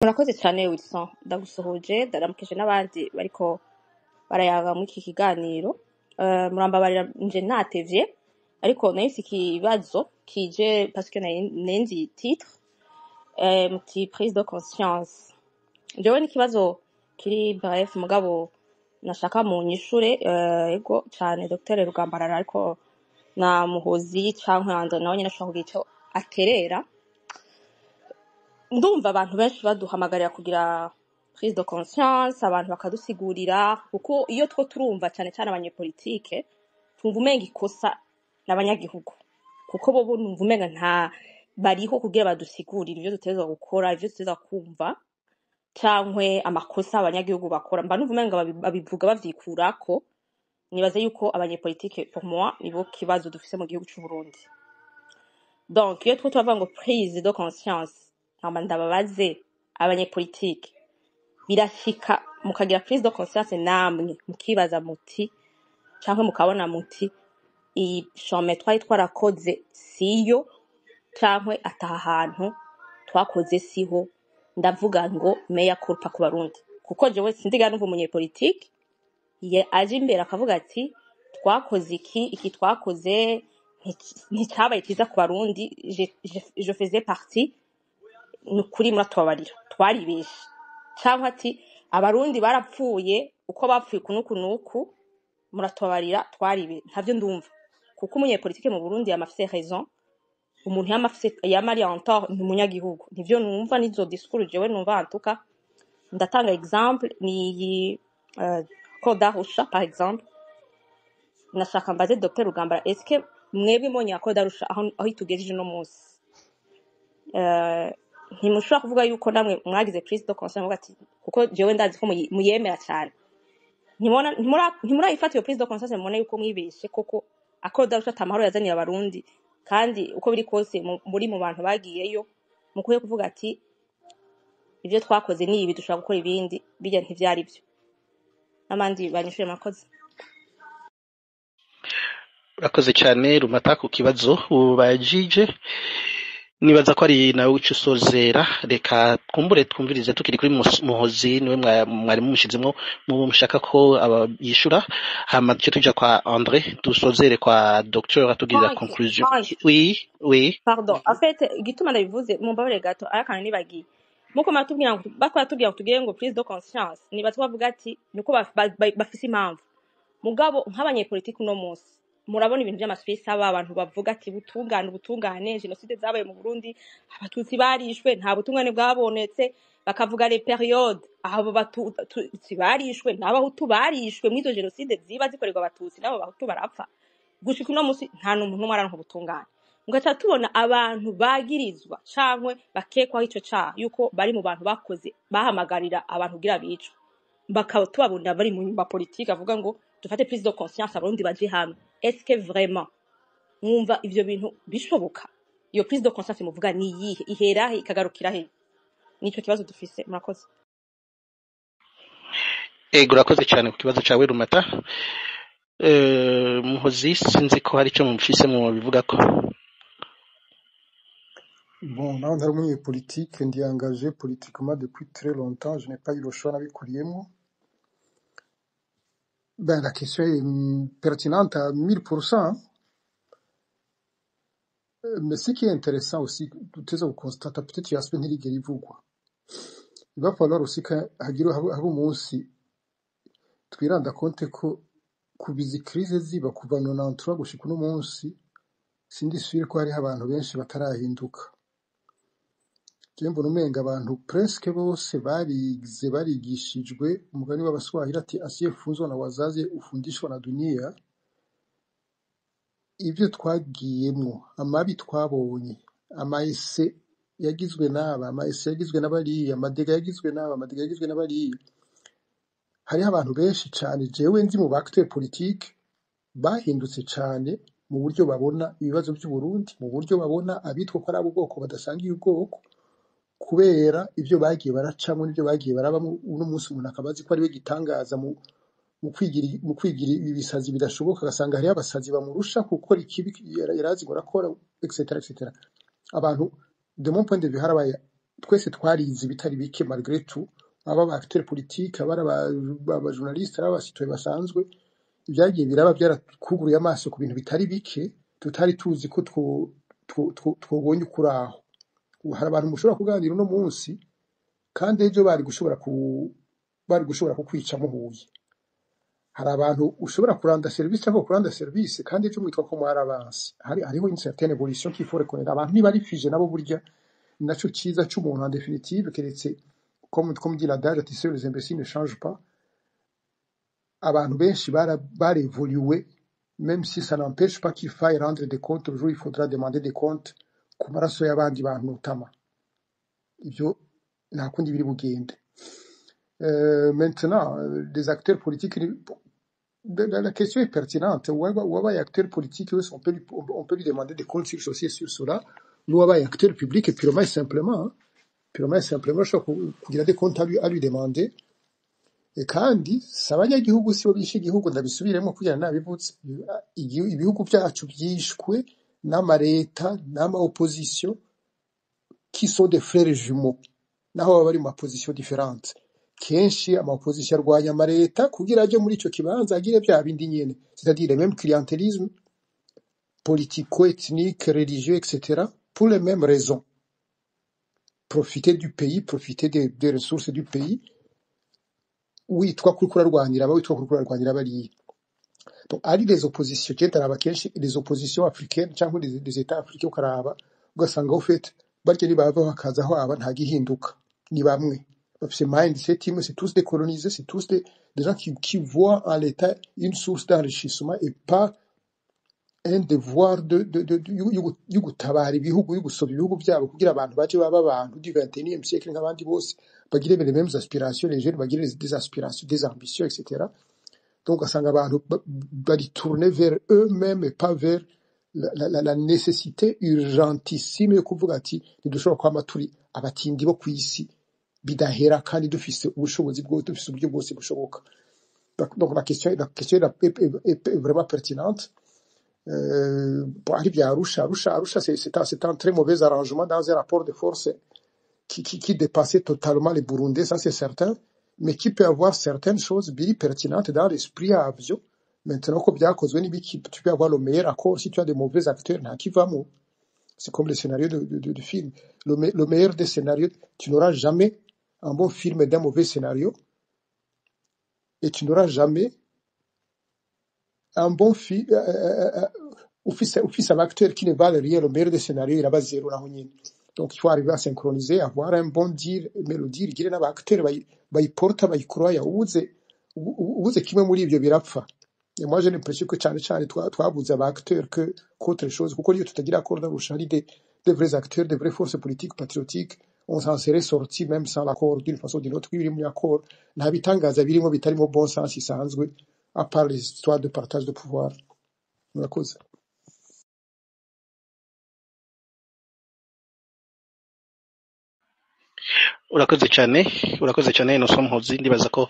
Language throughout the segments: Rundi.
Murakoze cyane Wilson, ndagusuhuje, ndaramukije n'abandi bariko barayaga muri iki kiganiro. Murambabarira nje natevye, ariko nari mfise ikibazo kije parce que nari nzi titre, muti prise de conscience. Jewe n'ikibazo kiri bref, mugabo nashaka munyishure, ego cane Dr Rugambarara, ariko na Muhozi canke Andre nawe nyene ashobora kugira ico aterera. Ndumva abantu benshi baduhamagarira kugira prise de conscience, abantu bakadusigurira, kuko iyo two turumva cyane cyane abanyepolitike twumva umenga ikosa n'abanyagihugu, kuko bo numva umenga nta bariho kugira badusigurire ivyo dutegerezwa gukora, ivyo dutegerezwa kumva cankwe amakosa abanyagihugu bakora. Mba numva umenga babivuga bavyikurako. Nibaza yuko abanyepolitike, pour moi, nibo kibazo dufise mu gihugu c'u Burundi. Donc iyo two turavuga ngo prise de conscience, nkaba ndababaze abanyepolitike, birashika mukagira prise de conscience namwe mukibaza muti, canke mukabona muti iyi chemin twari twarakoze siyo, canke ataha hantu twakoze siho? Ndavuga ngo mea culpa ku Barundi, kuko jewe sindigera numva umunyepolitike ye aje imbere akavuga ati twakoze iki, iki twakoze nticabaye ciza ku Barundi, je faisais partie, ni ukuri muratubabarira, twaribeshe, cyangwa ati Abarundi barapfuye uko bapfuye uku n'uku n'uku, muratubabarira, twaribe. Ntavyo ndumva, kuko umunyepolitike mu Burundi yama afise raison, umuntu yama afise, yama ari en tort ni umunyagihugu. Nivyo numva, nizo discours jewe numva. En tout cas, ndatanga exemple, ni iyi accord d'Arusha par exemple. Nashaka mbaze Dr Rugambara, est-ce que mwebwe mbonye accord d'Arusha aho itugejeje uno munsi, ntimushobora kuvuga yuko namwe mwagize prise de conscience, muvuga ati, kuko jewe ndazi ko muyemera cyane, ntimurayifata iyo prise de conscience, mubone yuko mwibeshe koko, accord d'Arusha ata mahoro yazaniye Abarundi, kandi uko biri kose muri mu bantu bagiyeyo mukwiye kuvuga ati ibyo twakoze ni ibi, dushobora gukora ibindi, bijya ntivyari byo. N'abandi banyishuye. Murakoze. Urakoze cyane Rumata ku kibazo ubajije. Nibaza ko ari nawe uca usozera. Reka twumbure twumvirize tukiri kuri Muhozi, niwe mwari mumushizemwo mubo mushaka ko yishura, hama duce tuja kwa André, dusozere kwa docteur atugirira Frank, conclusion. Frank. Oui. Pardon, en fait igituma ndabivuze, mumbabarire gato, ari akantu nibagiye. Muko maratubwira ngo bako baratubwira ngo tugire ngo prise de conscience, nibaza ko bavuga ati nuko bafise impamvu. Mugabo nk'abanyepolitiki uno munsi murabona ibintu vy'amaspace, aba abantu bavuga ati ubutungane, ubutungane, jenoside zabaye mu Burundi, Abatutsi barishwe, nta butungane bwabonetse, bakavuga les périodes abo Batutsi barishwe n'Abahutu barishwe mw'izo jenoside ziba zikorerwa Abatutsi, n'abo Bahutu barapfa. Gushika uno munsi nta n'umuntu n'umwe araronka ubutungane. Mugaca tubona abantu bagirizwa cankwe bakekwaho ico caha yuko bari mu bantu bakoze, bahamagarira abantu kugira bicwe, bakaba tubabona bari mu ma politike avuga ngo dufate prise de conscience, Abarundi baje hamwe. Est-ce que vraiment mwumva ivyo bintu bishoboka? Iyo prise de conscience muvuga ni iyihe? Ihera he ikagarukira he? Nico kibazo dufise. Murakoze. Ego, urakoze cyane ku kibazo cyawe Rumata. Muhozi, sinzi ko hari icyo mufise mu bivugako. Bon, naho ntari umunyepolitike, ndi engagé politiquement depuis très longtemps, je n'ai pas eu le choix, nabikuriyemo. Ben, la question est pertinente à 1000%, hein. Mais ce qui est intéressant aussi, tuteza guconstata, peut-être iyo aspect ntirigera ivugwa. Il va falloir aussi ko hagira haba umunsi twiranda compte ko kuva izi crise ziba, kuva 93 gushika uno munsi, sindi sûr ko hariho abantu benshi batarahinduka. Jewe mbona umenga abantu presque bose barize, barigishijwe. Umugani w'Abaswahili ati asiyefunzwa na wazazi ufundishwa na dunia. Ibyo twagiyemwo, amabi twabonye, amaese yagizwe n'aba, amaese yagizwe n'abariya, amadega yagizwe n'aba, amadega yagizwe n'abariya, hariho abantu benshi cane jewe nzi mu ba acteurs politiques bahindutse cane mu buryo babona ibibazo by'u Burundi, mu buryo babona abitwa ko ari ab'ubwoko badasangiye ubwoko, kubera ibyo bagiye baracamwo n'ibyo bagiye barabamwo. Uno munsi umuntu akaba azi ko ari we gitangaza mu kwigira ibisazi bidashoboka, agasanga hariho abasazi bamurusha gukora ikibi yarazi ngo arakora, etc etc. Abantu, de mon point de vue, harabaye Twese twarize ibitari bike malgré tout, aba ba acteurs politiques, aba aba journalistes, aba citoyens basanzwe. Ibyagiye biraba byaratuguruye amaso ku bintu bitari bike tutari tuzi ko twobonye ukuri aho. Ubu hari abantu mushobora kuganira uno munsi kandi ejo bari gushobora kukwica muhuye. Hari abantu ushobora kuranda service cyangwa kuranda service kandi ejo mwitwa ko mwarabanse. Hariho une certaine évolution qu'il faut reconnaître. Abantu ntibari figés nabo, burya ni naco ciza c'umuntu en définitive, keretse comme dit l'adage ati: "Seuls les imbéciles ne changent pas." Abantu benshi barevoluwe, même si ça n'empêche pas qu'il faille rendre des comptes le jour il faudra demander des comptes ku maraso y'abandi bantu notamment. Ibyo nta kundi biri bugende. Maintenant, les acteurs politiques, la question est pertinente. Uwabaye acteur politique wese, on peut lui demander des comptes sur ceci et sur cela. N'uwabaye acteur public purement et simplement, hein, purement et simplement, ushobora kugira des comptes à lui demander. E kandi si abanyagihugu, sibo bishe igihugu, ndabisubiremo kugira nabivutse. Ibihugu byacu byishwe n'amareta n'ama opposition qui sont des frères jumeaux, naho baba bari mu ma positions différentes. Kenshi ama opposition arwanya amareta kugira aje muri ico kibanza agire bya bindi nyene, c'est-à-dire les mêmes clientélismes politico-ethniques, religieux, etc., pour les mêmes raisons: profiter du pays, profiter des ressources du pays, witwa kuriko urarwanira aba, witwa kuriko urarwanira bariya. Donc ari les oppositions, je ndaraba kenshi les oppositions africaines cyangwa les états africains, ukaraba ugasanga au fait barya nibava bakaza aho aba nta gihinduka, ni bamwe bafise mindset imwe, c'est tous des colonisés, c'est tous des gens qui voient en l'État une source d'enrichissement et pas un devoir de yo gutabara ibihugu, yo gusoma ibihugu byabo kugira abantu baje baba abantu du 21e siècle nk'abandi bose, bagire les mêmes aspirations, les jeunes bagire des aspirations, des ambitions, etc. Donc ugasanga abantu bari tournés vers eux-mêmes et pas vers la nécessité urgentissime yo kuvuga ati ntidushobora kwama turi abatindi bo kw'isi bidahera kandi dufise ubushobozi bwose, dufise uburyo bwose bushoboka. Donc la question est vraiment pertinente. Bon, arrive à Arusha, Arusha, Arusha, c'est un très mauvais arrangement dans un rapport de force qui dépassait totalement les Burundais, ça c'est certain, mais qui peut avoir certaines choses biri pertinentes dans l'esprit yavyo. Maintenant ko byakozwe n'ibiki, tu peux avoir le meilleur accord, si tu as des mauvais acteurs, nta kivamo. C'est comme les scénarios de film. Le meilleur des scénarios, tu n'auras jamais un bon film d'un mauvais scénario et tu n'auras jamais un bon film ufise un acteur qui ne valent rien. Le meilleur des scénarios iraba zéro naho nyene. Donc il faut arriver à synchroniser, avoir un bon deal, mais le deal igire n'aba acteurs bayiporta, bayikroya. Ubuze kimwe muri ivyo birapfa. Et moi j'ai l'impression que cyane cyane twabuze aba acteurs que qu'autre chose, kuko niyo tutagira accord d'Arusha, hari des vrais acteurs, des vraies forces politiques patriotiques, on s'en serait sorti même sans l'accord d'une façon ou d'une autre. Biri muri accord nta bitangaza birimo bitarimo bon sens isanzwe, à part les histoires de partage de pouvoir. Murakoze. Urakoze cyane, urakoze cyane, Innocent Muhozi. Ndibaza ko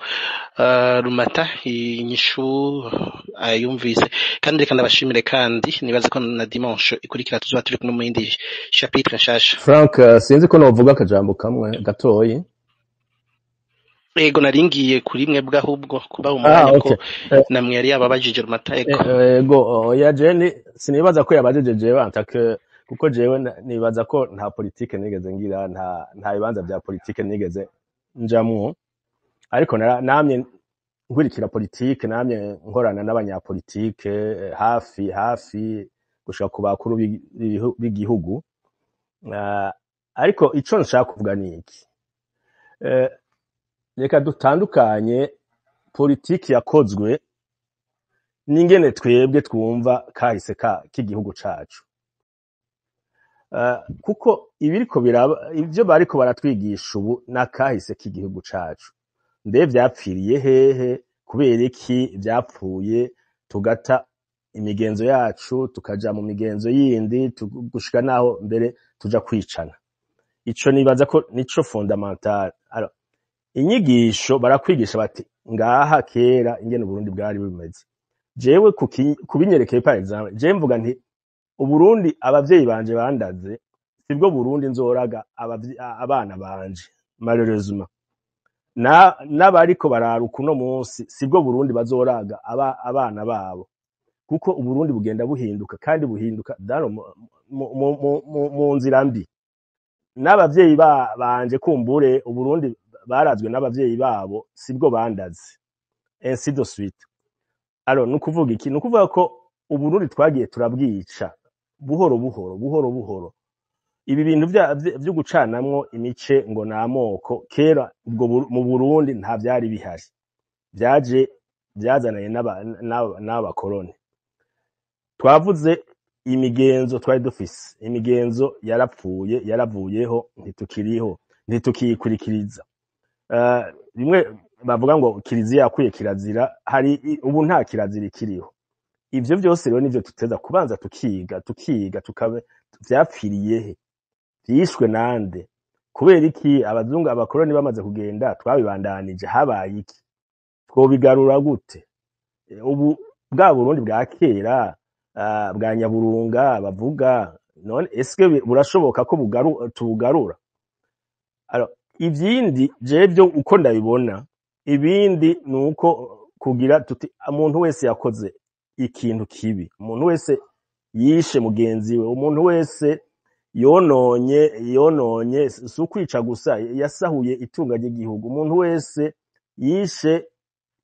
Rumata inyishu ayumvise, kandi reka ndabashimire, kandi nibaza ko na dimanche ikurikira tuzoba turi kumwe mu yindi chapitre nshasha. Frank, sinzi ko novuga akajambo kamwe gatoyi. Ego, naringiye kuri mwebwe ahubwo kubaha umwanya ko Okay. namwe yari yababajije Rumata. Ego. Ego, oya, je sinibaza ko yabajije jewe antake, kuko jewe nibaza ko nta politike nigeze ngira, nta bibanza vya politike nigeze njamwo, ariko namye nkurikira politike, namye nkorana n'abanyapolitike hafi hafi gushika ku bakuru b'igihugu. Ariko ico nshaka kuvuga ni iki: reka dutandukanye politiki yakozwe n'ingene twebwe twumva kahise k'igihugu cacu. Kuko ibiriko biraba, ivyo bariko baratwigisha ubu n'akahise k'igihugu cacu. Mbe vyapfiriye hehe? Kubera iki vyapfuye, tugata imigenzo yacu tukaja mu migenzo yindi, gushika naho mbere tuja kwicana? Ico nibaza ko nico fondamental. Alors, inyigisho barakwigisha bati ngaha kera ingene Uburundi bwari bumeze. Jewe kubinyerekeye, par exemple, jewe mvuga nti Uburundi abavyeyi banje bandaze Sibwo Burundi nzoraga abana banje, malheureusement. N'abariko bararuka uno munsi sibwo Burundi bazoraga abana babo, kuko Uburundi bugenda buhinduka kandi buhinduka dano mu nzira mbi. N'abavyeyi banje kumbure Uburundi barazwe n'abavyeyi babo sibwo bandaze, ainsi de suite. Alors, nukuvuga iki? Nukuvuga ko Uburundi twagiye turabwica buhoro buhoro, buhoro buhoro. Ibi bintu vyo gucanamwo imice ngo namoko, kera ubwo mu Burundi nta vyari bihari, vyaje vyazananye n'abakoroni. Twavuze imigenzo twari dufise, imigenzo yarapfuye, yaravuyeho, ntitukiriho, ntitukiyikurikiriza. Bimwe bavuga ngo kiliziya yakwiye kirazira, hari ubu nta kirazira ikiriho. Ivyo vyose rero nivyo tuteza kubanza tukiga, tukiga tukabe vyapfiriye he, vyishwe nande, kubera iki abazungu abakoroni bamaze kugenda twabibandanije, habaye iki, twobigarura gute? Ubu bwa Burundi bwa kera, bwa Nyaburunga bavuga, none eske burashoboka ko tubugarura? Alors, ivyindi jewe vyo uko ndabibona, ibindi nuko kugira tuti umuntu wese yakoze ikintu kibi, umuntu wese yishe mugenzi we, umuntu wese yononye, si ukwica gusa, yasahuye itunga ry'igihugu, umuntu wese yishe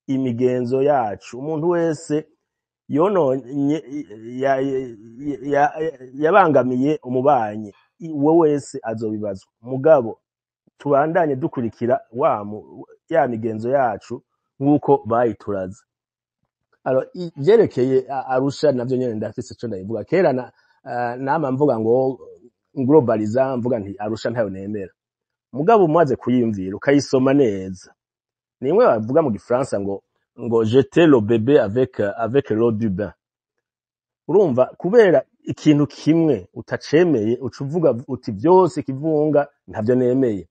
imigenzo yacu, umuntu wese yononye, yabangamiye umubanyi, we wese azobibazwa. Mugabo tubandanye dukurikira ya migenzo yacu nk'uko bayituraze. Alors, ivyerekeye Arusha navyo nyene ndafise ico ndabivuga. Kera nama mvuga ngo globaliza, mvuga nti Arusha ntayo nemera. Mugabo umaze kuyiyumvira ukayisoma neza, nimwe bavuga mu gifaransa ngo jeter le bébé avec l'eau du bain. Urumva, kubera ikintu kimwe utacemeye uca uvuga uti vyose ikivunga ntavyo nemeye.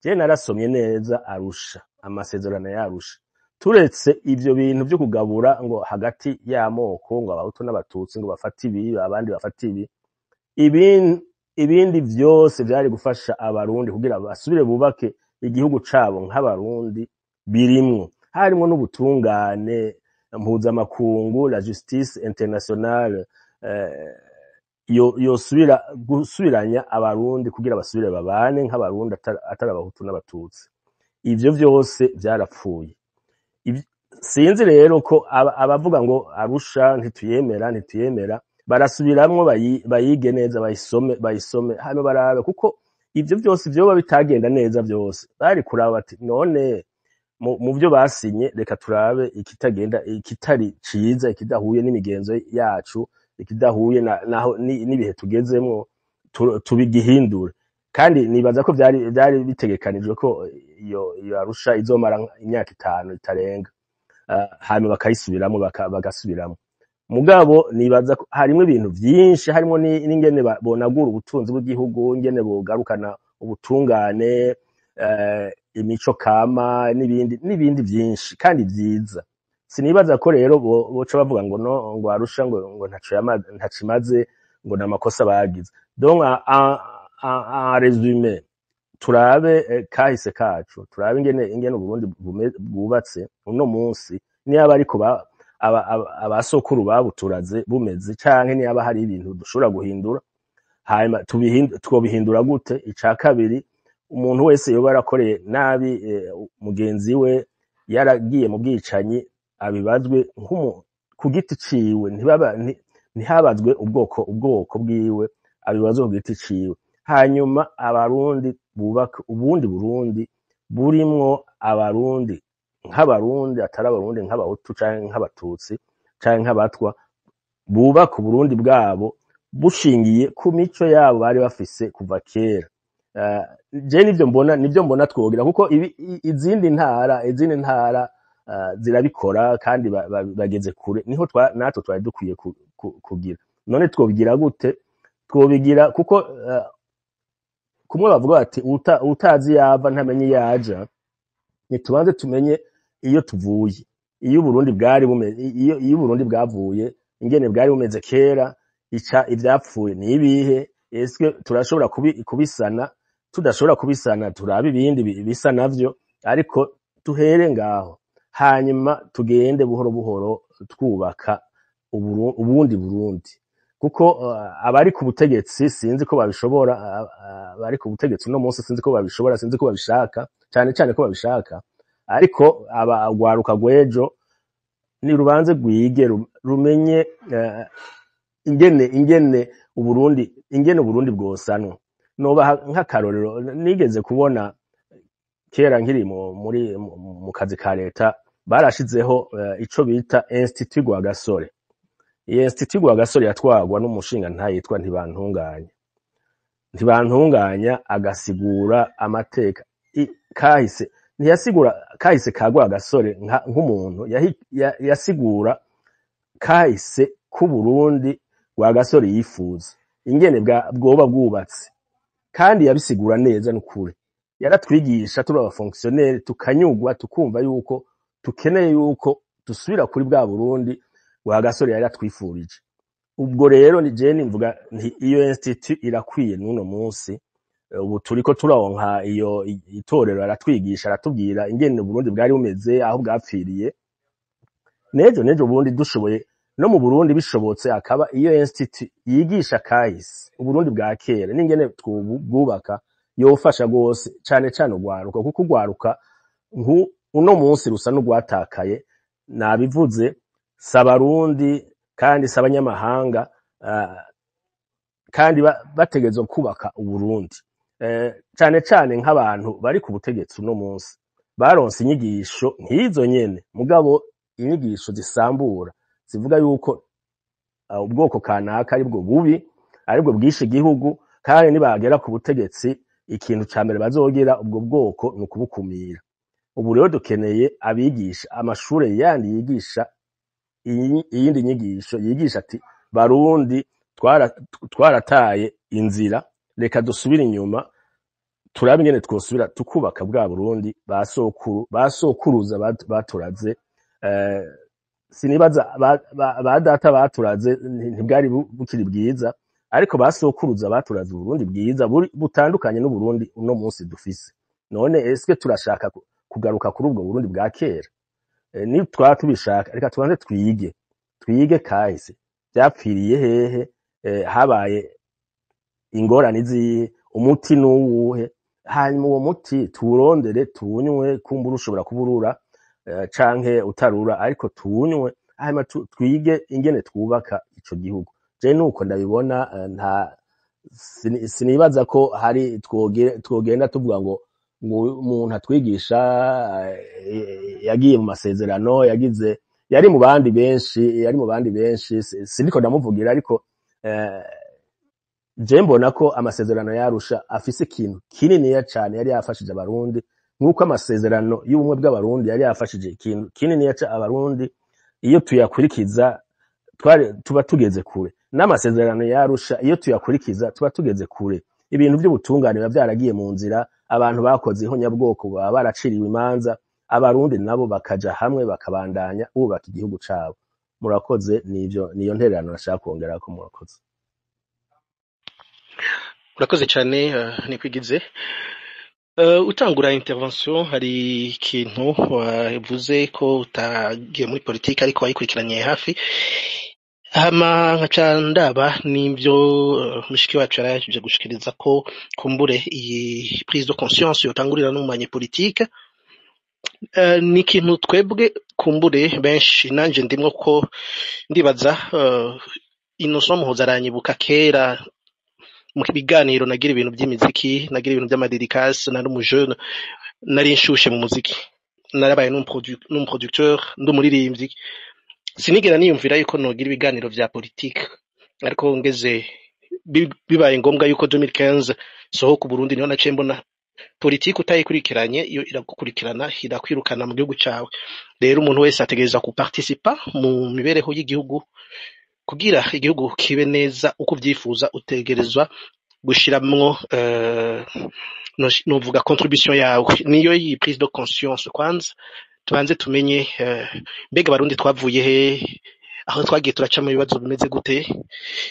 Je narasomye neza Arusha, amasezerano ya Arusha. Turetse ivyo bintu vyo kugabura ngo hagati y'amoko, ngo abahutu n'abatutsi ngo bafate ibi, abandi bafate ibi, ibindi vyose vyari gufasha abarundi kugira basubire bubake igihugu cabo nk'abarundi birimwo, harimwo n'ubutungane mpuzamakungu, la justice internationale, yosubira gusubiranya abarundi kugira basubire babane nk'abarundi atari abahutu n'abatutsi. Ivyo vyose vyarapfuye. Sinzi rero ko abavuga ngo Arusha ntituyemera, barasubiramwo bayige neza, bayisome hano barabe, kuko ivyo vyose vyoba bitagenda neza vyose bari kuraba bati none mu vyo basinye reka turabe ikitagenda, ikitari ciza, ikidahuye n'imigenzo yacu, ikidahuye naho n'ibihe tugezemwo, tubigihindure. Kandi nibaza ko vyari bitegekanijwe ko iyo Arusha izomara imyaka 5 itarenga, hanyuma bakayisubiramwo, bagasubiramwo. Mugabo nibaza ko harimwo ibintu vyinshi, harimwo n'ingene bonagura ubutunzi bw'igihugu, ingene bogarukana ubutungane, imico kama n'ibindi n'ibindi vyinshi kandi vyiza. Sinibaza ko rero boca bavuga ngo no, ngo Arusha ngo ntaco imaze, ngo namakosa bagize. Donc en résumé, turabe kahise kacu, turabe ingene Uburundi bwubatse uno munsi, niba ariko abasokuru babuturaze bumeze, canke niba hari ibintu dushobora guhindura, hanyuma twobihindura gute. Ica kabiri, umuntu wese yoba yarakoreye nabi mugenzi we, yaragiye mu bwicanyi, abibazwe ku giti ciwe, ntihabazwe ubwoko bwiwe, abibazwe ku giti ciwe. Hanyuma abarundi bubaka ubundi Burundi burimwo abarundi nk'abarundi, atari abarundi nk'abahutu canke nk'abatutsi canke nk'abatwa, bubaka uburundi bwabo bushingiye ku mico yabo bari bafise kuva kera. Je nivyo mbona twogira, kuko izindi ntara zirabikora kandi bageze kure, niho natwe twari dukwiye kugira. None twobigira gute? Twobigira kuko kumwe bavuga bati utazi yava ntamenye yaja. Nitubanze tumenye iyo tuvuye, iyo Uburundi bwari bumeze, iyo Uburundi bwavuye, ingene bwari bumeze kera, ica ivyapfuye ni ibihe, Eske turashobora kubisana? Tudashobora kubisana, turabe ibindi bisa navyo, ariko duhere ngaho, hanyuma tugende buhoro buhoro twubaka ubundi Burundi, kuko abari ku butegetsi sinzi ko babishobora. Abari ku butegetsi uno munsi sinzi ko babishobora, sinzi ko babishaka, cyane cyane ko babishaka. Ariko aba rwaruka rw'ejo ni rubanze rwige, rumenye ingene Uburundi bwosanwa. Nobaha nk'akarorero: nigeze kubona kera nkiri mu kazi ka leta, barashizeho ico bita Institut Rwagasore. Iyo Institut Rwagasore yatwarwa n'umushingantahe yitwa Ntibantunganya. Ntibantunganya agasigura amateka kahise. Ntiyasigura kahise ka Rwagasore nk'umuntu, yasigura kahise k'Uburundi Rwagasore yifuza ingene bwoba bwubatse, kandi yabisigura neza. N'ukuri yaratwigisha turi abafonctionnaire, tukanyugwa, tukumva yuko tukeneye yuko dusubira kuri bwa Burundi Rwagasore yari yatwifurije. Ubwo rero ni je nimvuga nti iyo institut irakwiye n'uno munsi. Ubu turiko turonka iyo itorero, aratwigisha, aratubwira ingene Uburundi bwari bumeze, aho bwapfiriye. Nejo bundi dushoboye no mu Burundi bishobotse akaba iyo institut yigisha kahise Uburundi bwa kera n'ingene twubwubaka, yofasha gose, cane cane urwaruka, kuko urwaruka uno munsi rusa n'urwatakaye. Nabivuze, si Abarundi kandi si abanyamahanga, kandi bategerezwa kubaka Uburundi. Cane cane nk'abantu bari ku butegetsi uno munsi baronse inyigisho nk'izo nyene, mugabo inyigisho zisambura, zivuga yuko ubwoko kanaka aribwo bubi, aribwo bwishe igihugu, kandi nibagera ku butegetsi ikintu ca mbere bazogira ubwo bwoko ni ukubukumira. Ubu rero dukeneye abigisha, amashure yandi yigisha iyindi nyigisho, yigisha ati: "Barundi, twarataye inzira, reka dusubire inyuma, turabe ingene twosubira tukubaka bwa Burundi basokuru basokuruza baturaze." Sinibaza ba data baturaze ntibwari bukiri bwiza, ariko basokuruza baturaze Uburundi bwiza butandukanye n'Uburundi uno munsi dufise. None eske turashaka kugaruka kuri ubwo Burundi bwa kera? Ni twaba tubishaka, reka tubanze twige kahise: byapfiriye hehe, habaye ingorane izihe, umuti nuwuhe? Hanyuma uwo muti tuwurondere, tuwunywe. Kumbura ushobora kuba urura canke utarura, ariko tuwunywe, hanyuma twige ingene twubaka ico gihugu. Je nuko ndabibona. Nta sinibaza ko hari twogenda tuvuga ngo umuntu atwigisha yagiye mu masezerano, yagize, yari mu bandi benshi, yari mu bandi benshi. Siniko ndamuvugira, ariko je mbona ko amasezerano yarusha afise ikintu kininiya cane yari yafashije Abarundi, nk'uko amasezerano y'ubumwe bw'Abarundi yari yafashije ikintu kininiya Abarundi. Iyo tuyakurikiza twari tuba tugeze kure. N'amasezerano yarusha iyo tuyakurikiza tuba tugeze kure. Ibintu by'ubutungane biba byaragiye mu nzira, abantu bakoze ihonyabwoko baba baraciriwe imanza, Abarundi nabo bakaja hamwe bakabandanya bubaka igihugu cabo. Murakoze, nivyo, niyo ntererano nashaka kongerako. Murakoze. Urakoze cyane, Nikwigize. Utangura intervention hari ikintu wavuze ko utagiye muri politiki ariko wayikurikiranye hafi, hama nkaca ndaba n'ivyo mushiki wacu yaraje gushikiriza ko kumbure iyi prise de conscience yotangurira no mu banyepolitike. Ni ikintu twebwe kumbure benshi, nanje ndimwo, ko ndibaza Innocent Muhoza aranyibuka kera mu biganiro nagira ibintu by'imiziki, nagira ibintu by'amadédicaces. Nari umujene, nari nshushe mu muziki, narabaye n'umuproducteur, ndi umuririmbyi. Sinigera niyumvira yuko nogira ibiganiro vya politike, ariko ngeze bibaye ngombwa yuko 2015 sohoka Burundi, niho naciye mbona politike utayikurikiranye iyo iragukurikirana, irakwirukana mu gihugu cawe. Rero umuntu wese ategerezwa kuparticipa mu mibereho y'igihugu kugira igihugu kibe neza uko uvyifuza. Utegerezwa gushiramwo novuga contribution yawe. Niyo iyi prise de conscience: kwanza tubanze tumenye mbega Abarundi twavuye he? Aho twagiye turaca mu bibazo bimeze gute,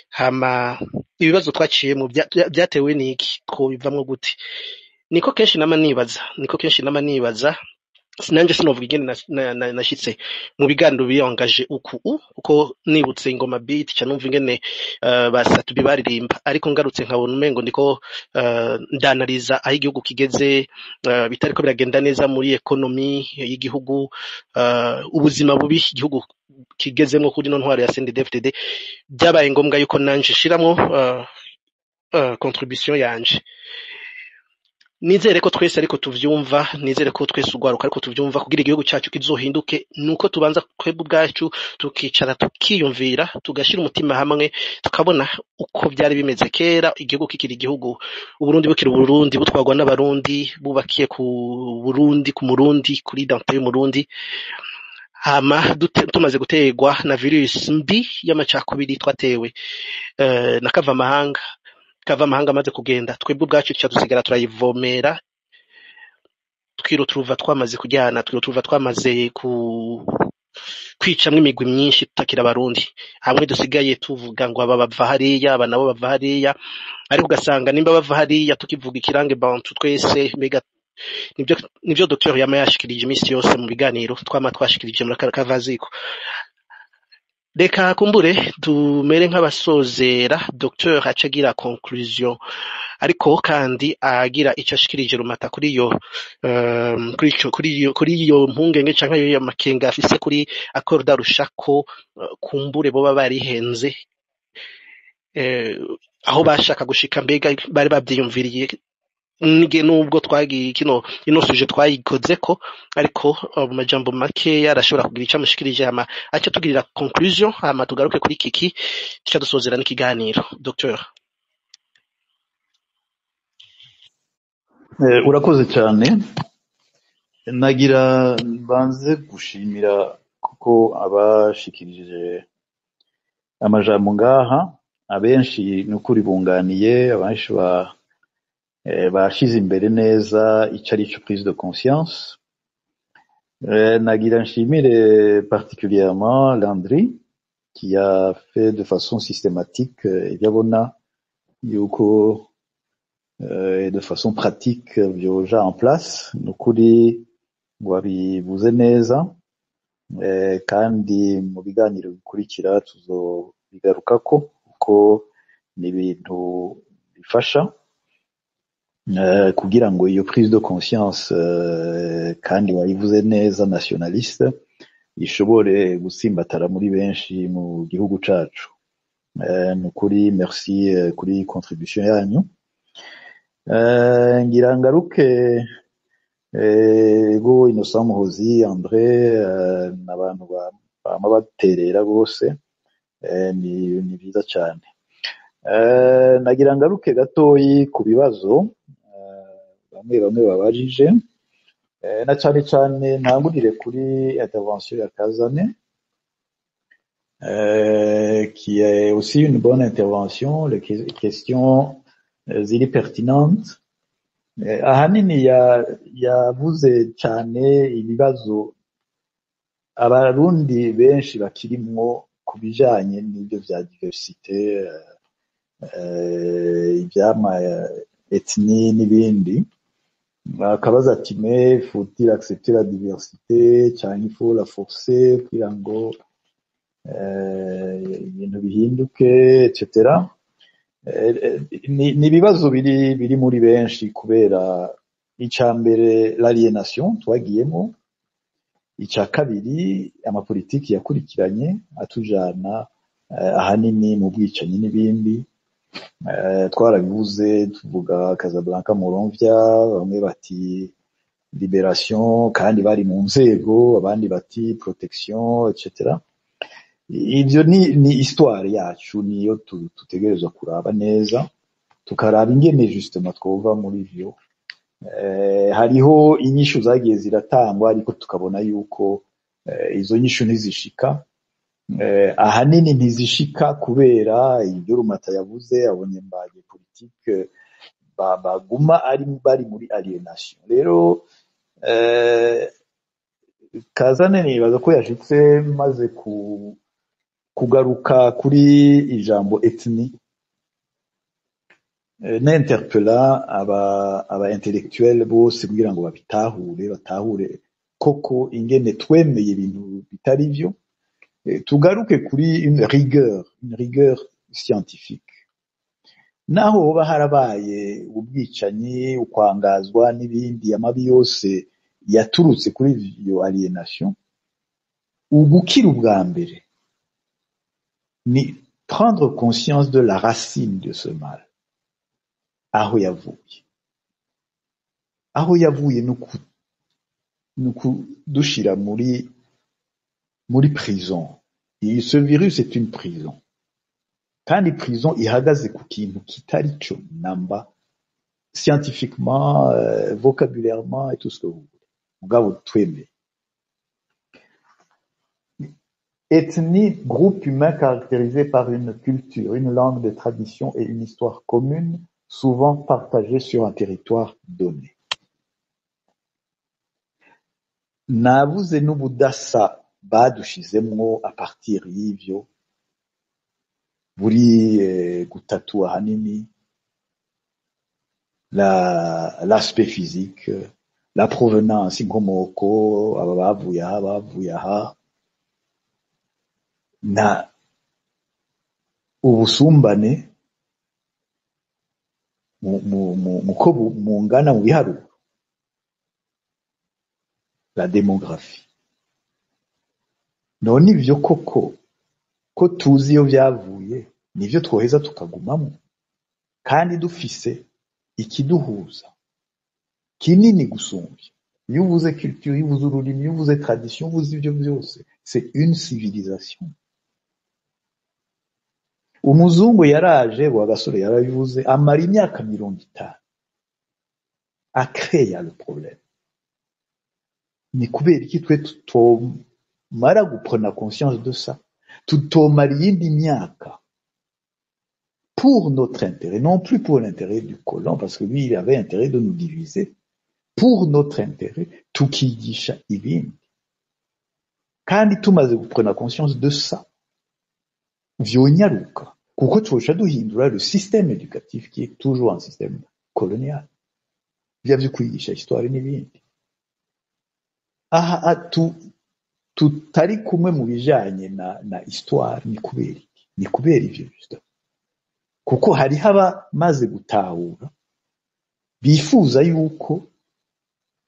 hama ibibazo twaciyemo byatewe n'iki, twobivamwo gute? Niko kenshi nama nibaza, niko kenshi nama nibaza. Sinanje sinovuga ingene nashitse mu biganiro biyangaje uku kuko nibutse ingoma beat ca numva ingene basatubi baririmba, ariko ngarutse nkabona umengo ndiko ndanariza aho igihugu kigeze, bitariko biragenda neza muri ekonomi y'igihugu, ubuzima bubi igihugu kigezemwo kuri no ntwaro ya CNDD-FDD. Byabaye ngombwa yuko nanje nshiramwo contribution yanje. Nizere ko twese ariko tuvyumva, nizere ko twese urwaruka ariko tuvyumva. Kugira igihugu cacu kizohinduke nuko tubanza twebwe ubwacu tukicara, tukiyumvira, tugashira umutima hamwe, tukabona uko vyari bimeze kera igihugu kikiri igihugu, Uburundi bukiri Uburundi, butwarwa n'Abarundi, bubakiye ku Burundi, ku Murundi, kuri identité y'Umurundi. Hama tumaze guterwa na virus mbi y'amacakubiri twatewe na kavamahanga, kavamahanga amaze kugenda, twebwe ubwacu tuca dusigara turayivomera, twiruturuva twamaze kujyana, twiruturuva twamaze ku kwicamwo imigwi myinshi, tutakira Abarundi hamwe, dusigaye tuvuga ngo aba bava hariya, aba nabo bava hariya, ariko ugasanga nimba bava hariya tukivuga ikirange bantu twese. Mbega nibyo Dr yama yashikirije iminsi yose mu biganiro twama twashikirije muri kavaziko. Reka kumbure tumere nk'abasozera, Dr aca agira conclusion, ariko kandi agira ico ashikirije Rumata kuri iyo kuri iyo mpungenge canke ayo makenga afise kuri accord d'Arusha, ko kumbure boba barihenze aho bashaka gushika. Mbega bari bavyiyumviriye nige? Nubwo twagiye kino ino sujet twayikozeko, ariko mu majambo makeya arashobora kugira ico amushikirije, hama aca tugirira conclusion, hama tugaruke kuri kiki tuca dusozera n'ikiganiro. Docteur. Urakoze cyane. Nagira mbanze gushimira kuko abashikirije amajambo ngaha abenshi ni ukuri bunganiye, abenshi bashize imbere neza ico ari cyo prise de conscience. Nagira nshimire particulièrement Landry qui a fait de façon systématique ibyo abona yuko de façon pratique vyoja en place. Ni ukuri wabivuze neza, kandi mu biganiro bikurikira tuzobigarukako kuko ni ibintu bifasha kugira ngo iyo prise de conscience, kandi wayivuze neza, nationaliste, ishobore gutsimbatara muri benshi mu gihugu cacu. Ni ukuri merci kuri contribution yanyu. Ngira ngaruke ego Innocent Muhozi, André, n'abantu bama baterera rwose, ni vyiza cane. Nagira ngaruke gatoyi ku bibazo bamwe bamwe babajije, na cane cane ntangurire kuri intervention ya Kazane, qui est aussi une bonne intervention, les questions ziri pertinentes. Ahanini yavuze cane ibibazo Abarundi benshi bakirimwo ku bijanye n'ivyo vya diversité, ivyama ethnie n'ibindi. Akabaza ati: "Mais faut-il accepter la diversité canke il faut la forcer kugira ngo ibintu bihinduke?" etc. Ni ibibazo biri muri benshi kubera ica mbere l'aliénation twagiyemo, ica kabiri amapolitiki yakurikiranye atujana ahanini mu bwicanyi n'ibindi. Twarabivuze, tuvuga Casablanca, Muramvya, bamwe bati libération kandi bari mu nzego, abandi bati protection, etc. Ivyo ni histoire yacu, niyo tutegerezwa kuraba neza, tukaraba ingene justement twova muri ivyo. Hariho inyishu zagiye ziratangwa, ariko tukabona yuko izo nyishu ntizishika. Ahanini ntizishika kubera ibyo Rumata yavuze, abonye mbaye politike baguma ari bari muri aliénation. Rero Kazane nibaza ko yashitse maze ku Kugaruka kuri ijambo ethnie, n'interpella aba intellectuel bose kugira ngo babitahure, batahure koko ingene twemeye ibintu bitari vyo. Tugaruke kuri une rigueur scientifique. Naho hoba harabaye ubwicanyi, ukwangazwa n'ibindi, amabi yose yaturutse kuri iyo aliénation, ugukira ubwa mbere ni prendre conscience de la racine de ce mal, aho yavuye. Aho yavuye ni ukudushira muri prison. Et ce virus est une prison, kandi prison ihagaze ku kintu kitari cyo namba, scientifiquement, vocabulairement et tout ce que vous voulez. Mugabo twemeye ethnie, groupe humain caractérisé par une culture, une langue de tradition et une histoire commune, souvent partagée sur un territoire donné. Nabuze n'ubudasa badushizemwo à partir y'ivyo buri gutatu, ahanini l'aspect physique, la provenance, inkomoko, aba bavuye aha, bavuye aha, na ubusumbane muko mungana mu biharuro, la démographie. None ivyo koko ko tuzi iyo vyavuye, nivyo twoheza tukagumamwo kandi dufise ikiduhuza kinini gusumvya? Iyo uvuze culture, iyo uvuze ururimi, iyo uvuze tradition, uvuze ivyo vyose, c'est une civilisation. Umuzungu yaraje, Rwagasore yarabivuze, amara imyaka 50 akreya le problème. Ni kubera iki twe tutomara guprena conscience de ça, tutomara iyindi myaka pour notre intérêt, non plus pour l'intérêt du colon, parce que lui, il avait intérêt de nous diviser, pour notre intérêt, tukigisha ibindi? Kandi tumaze guprena conscience de ça, vyonyaruka, kuko twoca duhindura le système éducatif qui est toujours un système colonial, vya vyo kwigisha histoire n'ibindi. Aha tutari kumwe mu bijanye na histoire ni kubera iki? Ni kubera ivyo justement, kuko hariho abamaze gutahura bifuza yuko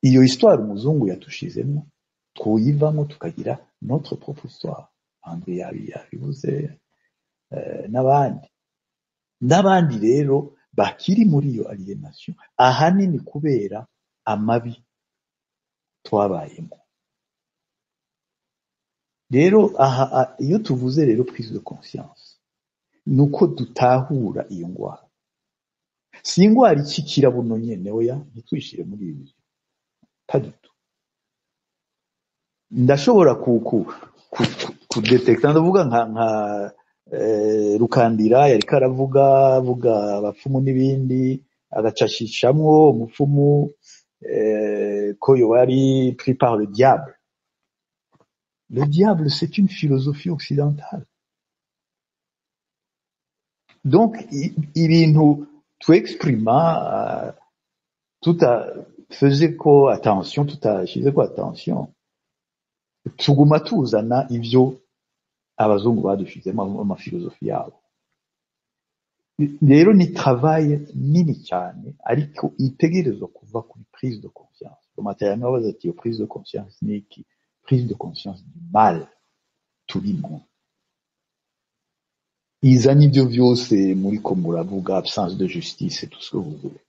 iyo histoire umuzungu yatushizemo twoyivamo, tukagira notre propre histoire. André yabivuze, n'abandi n'abandi. Rero bakiri muri iyo aliénation, ahanini kubera amabi twabayemo. Rero aha iyo tuvuze rero prise de conscience, nuko dutahura iyo ngwara. Si ingwara ikikira buno nyene, oya, ntitwishire muri ibyo, pas du tout. Ndashobora kudetekta, ndavuga nka Rukandira yariko aravuga, avuga abapfumu n'ibindi, agacashishamwo umupfumu, ko yoba ari pris par le diable. Le diable, c'est une philosophie occidentale. Donc ibintu twexprima tutafezeko attention, tutashizeko attention, tuguma tuzana ivyo abazungu badushizemo, amafilozofi yabo. Rero ni travail nini cyane, ariko itegerezwa kuva kuri prise de conscience. Matériellement, babaza ati: iyo prise de conscience ni iki? Prise de conscience du mal turimo, izana ibyo byose muriko muravuga, absence de justice et tout ce que vous voulez,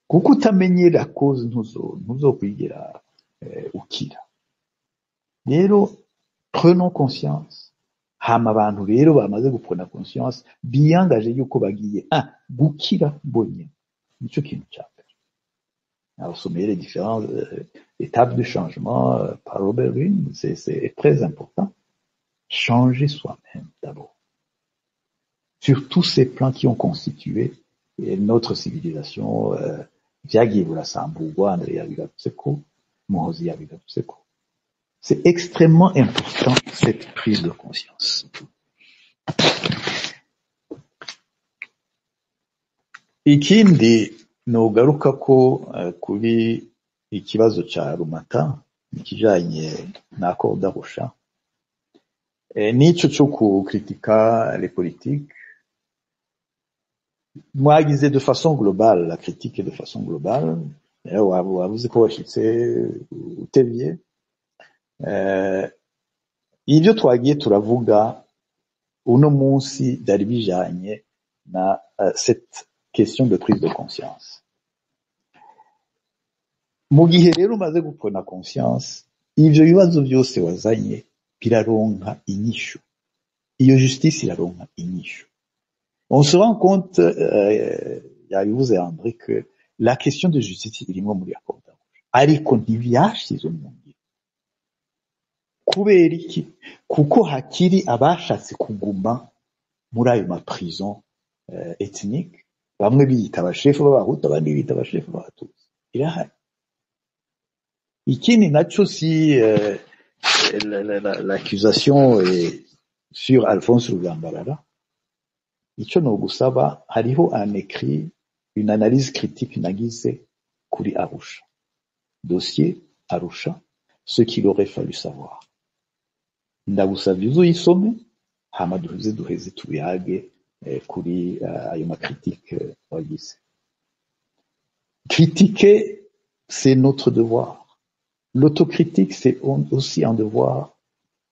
kuko utamenye la cause ntuzokwigera ukira. Rero prenons conscience. Hama abantu rero bamaze guprena conscience biyangaje yuko bagiye gukira bonyene, nico kintu ca mbere. Abasomeye les différentes étapes de changement par Robert Greene, c'est très important. Changer soi-même d'abord, sur tous ces plans qui ont constitué notre civilisation. Vyagiye burasamburwa, André yabigarutseko, Muhozi yabigarutseko. C'est extrêmement important, cette prise de conscience. Ikindi nogaruka ko kuri ikibazo ca Rumata ikijanye na accord d'Arusha, n'ico co kukritika les politiques mwagize de façon globale, la critique est de façon globale. Wavuze ko washitse utevye. Ibyo twagiye turavuga uno munsi byari bijanye na cette question de prise de conscience. Mu gihe rero umaze gupona conscience, ivyo bibazo byose wazanye biraronka inyishu, iyo justice iraronka inyishu. On se rend compte, yabivuze André, que la question de justice irimwo muri accord d'Arusha, ariko ntibyashizwe mu ngiro. Kubera iki? Kuko hakiri abashatse kuguma muri ayo ma prison ethnique, bamwe biyita abashefu b'Abahutu, abandi biyita abashefu b'Abatutsi. Irahari. Ikindi naco, si l'accusation est sur Alphonse Rugambarara, ico nogusaba, hariho un écrit, une analyse critique nagize kuri Arusha, dossier Arusha, ce qu'il aurait fallu savoir. Ndagusavye uzuyisome, hama duheze tubihage kuri ayo ma critique wagize. Critiquer, c'est notre devoir. L'autocritique, c'est aussi un devoir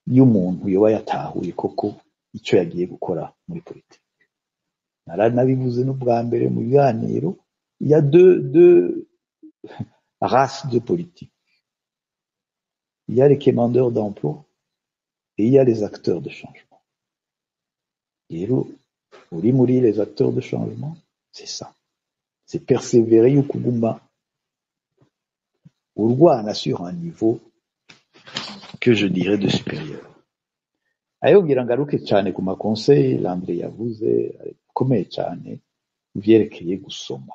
y'umuntu yoba yatahuye koko icyo yagiye gukora muri politiki. Naranabivuze n'ubwa mbere mu biganiro, il y a deux races de politique. Il y a les quémandeurs d'emploi et il y a les acteurs de changement. Rero uri muri les acteurs de changement, c'est ça. C'est persévérer, ukuguma urwana sur un niveau que je dirais de supérieur. Ayo ngira ngaruke cyane ku ma conseil Landry yavuze akomeye cyane vyerekeye gusoma.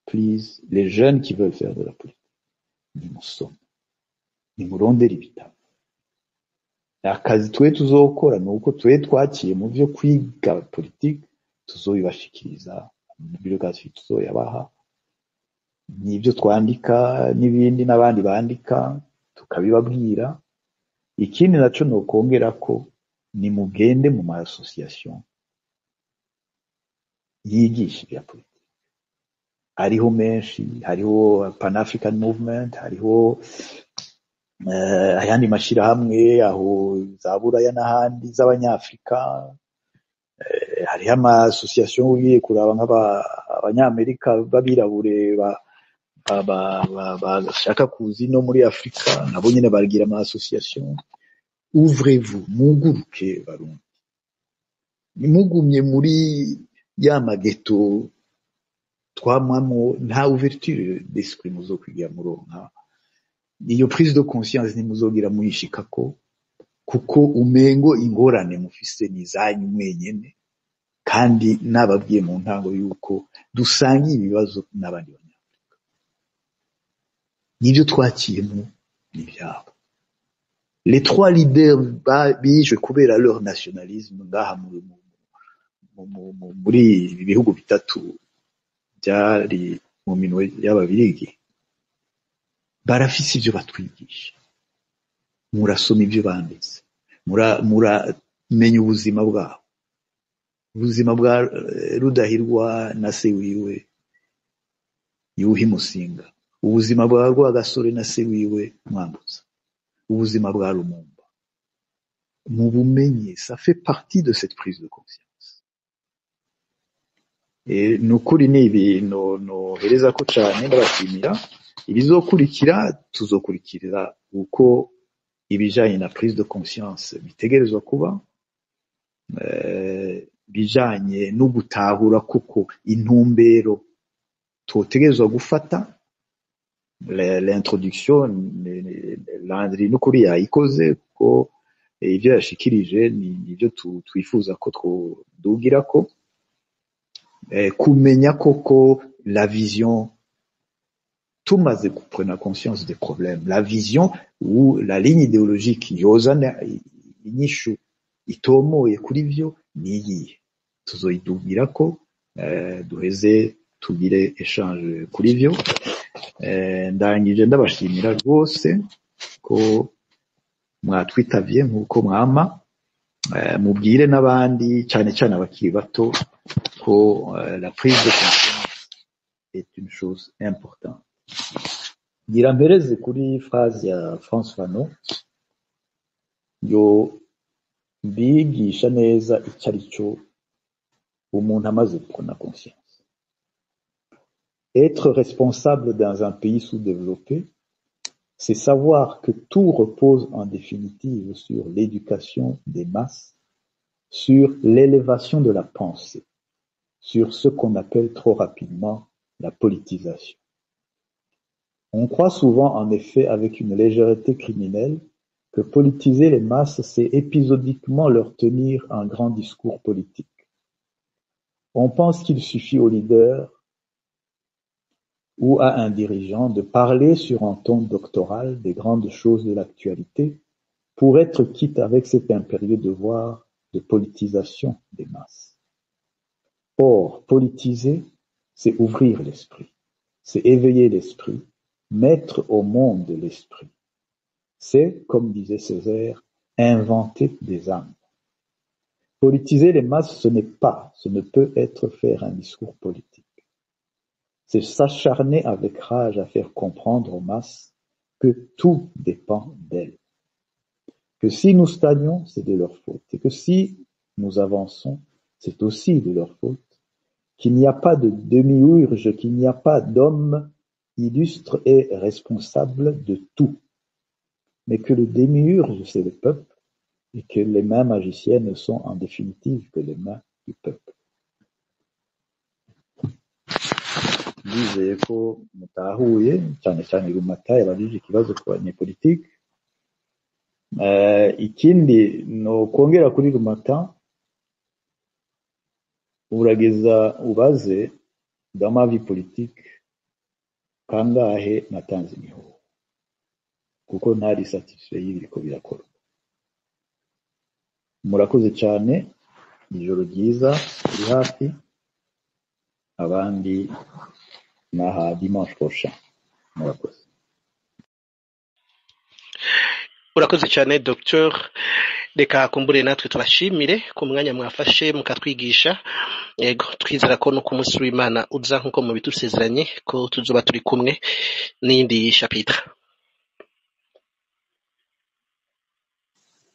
Please, les jeunes qui veulent faire de la politique, nimusome, nimurondere ibitabo. Akazi twe tuzokora ni uko twe twakiye mu vyo kwiga politike, tuzobibashikiriza, bibliography tuzoyabaha, n'ibyo twandika n'ibindi n'abandi bandika tukabibabwira. Ikindi naco nokongera ko nimugende mu ma association yigisha ibya politike, hariho menshi, hariho Pan African Movement, hariho ayandi mashirahamwe aho za Buraya n'ahandi z'Abanyafrika, hariho ama association ugiye kuraba nk'Abanyamerika b'abirabure bashaka kuza ino muri Afrika, nabo nyene baragira ama association. Ouvrez-vous, muguruke Barundi, nimugumye muri ya ma ghetto twamwamwo, nta ouverture d'esprit muzokwigira muronka, iyo prise de conscience ntimuzogira muyishikako, kuko umengo ingorane mufise ni zanyu mwenyene, kandi nababwiye mu ntango yuko dusangiye ibibazo n'abandi Banyafrika, nibyo twakiyemo n'ibyabo. Les trois leaders bishwe kubera leur nationalisme ngaha muri ibi bihugu bitatu byari mu minwe y'Ababirigi, barafise ivyo batwigisha. Murasoma ivyo banditse, muramenya ubuzima bwabo, ubuzima bwa Rudahigwa na se wiwe Yuhi Musinga, ubuzima bwa Rwagasore na se wiwe Mwambutsa, ubuzima bwa Lumumba. Mubumenye, ça fait partie de cette prise de conscience. Ni ukuri ni ibintu nohereza ko cane ndabashimira. Ibizokurikira tuzokurikira uko ibijanye na prise de conscience bitegerezwa kuba, bijanye no gutahura kuko intumbero twotegerezwa gufata. L'introduction Landry n'ukuri yayikoze, kuko ivyo yashikirije ni nivyo twifuza ko twodugirako, kumenya koko la vision Tumaze prendre conscience des problèmes, la vision ou la ligne idéologique yozana inyishu itomoye kuri vyo niyihe? Tuzoyidugirako, duheze tugire échange kuri vyo. Ndangije ndabashimira rwose ko mwatwitavye nk'uko mwama. Mubwire n'abandi, cyane cyane abakiri bato, ko la prise de conscience est une chose importante. Ngira mpereze kuri phrase ya Frantz Fanon yo bigisha neza icyo ari cyo umuntu amaze prendre conscience. Être responsable dans un pays sous-développé, c'est savoir que tout repose en définitive sur l'éducation des masses, sur l'élévation de la pensée, sur ce qu'on appelle trop rapidement la politisation. On croit souvent en effet avec une légèreté criminelle que politiser les masses, c'est épisodiquement leur tenir un grand discours politique. On pense qu'il suffit au leader ou à un dirigeant de parler sur un ton doctoral des grandes choses de l'actualité pour être quitte avec cet impérieux devoir de politisation des masses. Or, politiser, c'est ouvrir l'esprit, c'est éveiller l'esprit, mettre au monde l'esprit. C'est, comme disait Césaire, inventer des âmes. Politiser les masses, ce n'est pas, ce ne peut être faire un discours politique. C'est s'acharner avec rage à faire comprendre aux masses que tout dépend d'elles. Que si nous stagnons, c'est de leur faute. Et que si nous avançons, c'est aussi de leur faute. Qu'il n'y a pas de démiurge, qu'il n'y a pas d'homme illustre et responsable de tout. Mais que le démiurge, c'est le peuple, et que les mains magiciennes sont en définitive que les mains du peuple. Ndizeye ko mutahuye, cyane cyane Rumata yabajije ikibazo ku banyepolitike. Ikindi no kongera kuri Rumata, urageza ubaze dans ma vie politique kangahe natanze imihoho kuko ntari satisfait y'ibiriko birakorwa. Murakoze cyane, ijoro ryiza riri hafi, abandi naha dimanche prochain. Murakoze. Urakoze cyane Dr. Reka kumbure natwe tubashimire ku mwanya mwafashe mukatwigisha. Yego, twizera ko no ku munsi w'Imana uza nkuko mubitusezeranye ko tuzoba turi kumwe n'iyindi chapitre.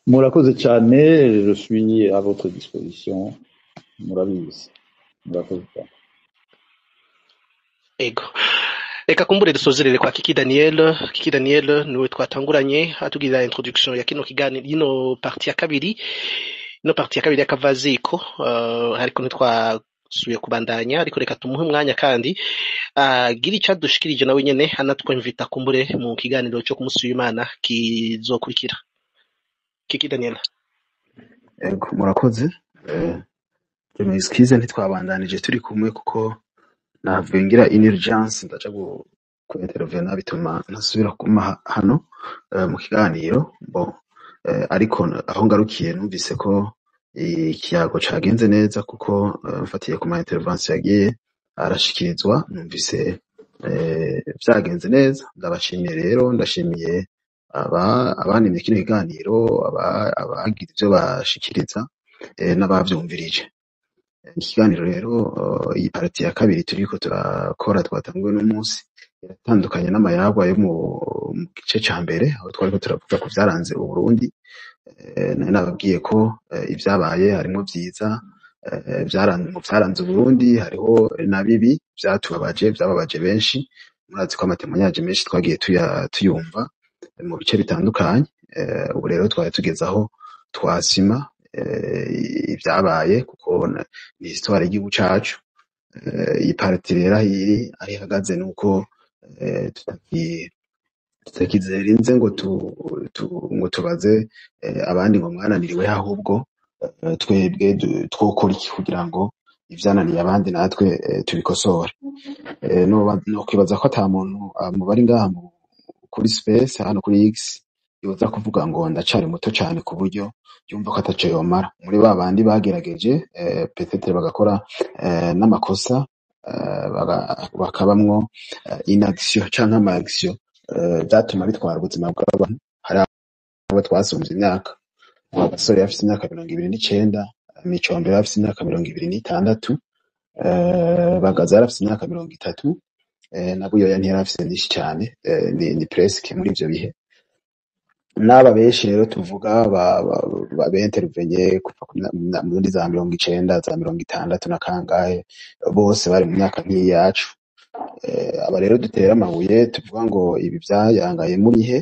Murakoze cyane, je suis à votre disposition. Murabizi. Murakoze cyane. Ego. Reka kumbure dusozerere kwa Kiki Daniel. Kiki Daniel niwe twatanguranye atubwira introduction ya kino kiganiro, ino partie ya kabiri, ino partie ya kabiri y'akavaziko. Ariko ntitwasubiye kubandanya, ariko reka tumuhe umwanya kandi agira icyo adushikirije nawe nyene, anatwemvita kumbure mu kiganiro cyo ku munsi w'Imana kizokurikira. Kiki Daniel. Ego, murakoze. Je m'excuse, ntitwabandanije turi kumwe kuko navuye ngira une urgence, ndaja ku intervena bituma ntasubira kuma hano mu kiganiro. Bon, ariko aho ngarukiye numvise ko ikiyago cagenze neza kuko mfatiye ku ma intervention yagiye arashikirizwa, numvise vyagenze neza. Ndabashimiye rero, ndashimiye abanimye kino kiganiro, abagize ivyo bashikiriza, n'abavyumvirije. Ikiganiro rero, iyi partie ya kabiri turiko turakora twatanguye uno munsi iratandukanye n'amayagwa yo mu gice ca mbere, aho twariko turavuga ku vyaranze Uburundi. Nari nababwiye ko ivyabaye harimwo vyiza, mu vyaranze Uburundi hariho na bibi vyatubabaje, vyababaje benshi. Murazi ko amatemoyaje menshi twagiye tuyumva mu bice bitandukanye. Ubu rero twari tugeze aho twasima ivyabaye kuko ni histoire y'igihugu cacu. Iyi partie rero aho iri, aho ihagaze nuko tutakizerinze ngo ngo tubaze abandi ngo mwananiriwe, ahubwo twebwe twokora iki kugira ngo Ivyananiye abandi natwe tubikosore. Nokwibaza ko ata muntu mu bari ngaha kuri space hano kuri X yoza kuvuga ngo ndacari muto cane ku buryo yumva ko ataco yomara. Muri ba bandi bagerageje peut-être bagakora n'amakosa, bakabamwo inaction canke ama action vyatuma bitwara ubuzima bw'abantu. Hari abo twasumvye imyaka. Gasore afise imyaka 29, Micombero afise imyaka 26, Bagaza yarafise imyaka 30, na Buyoya ntiyari afise myinshi cane, ni presque muri ivyo bihe. N'aba benshi rero tuvuga bentervenye kuva muri za 90, za 60 na kangahe, bose bari mu myaka nk'iyacu. Aba rero dutera amabuye tuvuga ngo ibi vyayangaye muri he,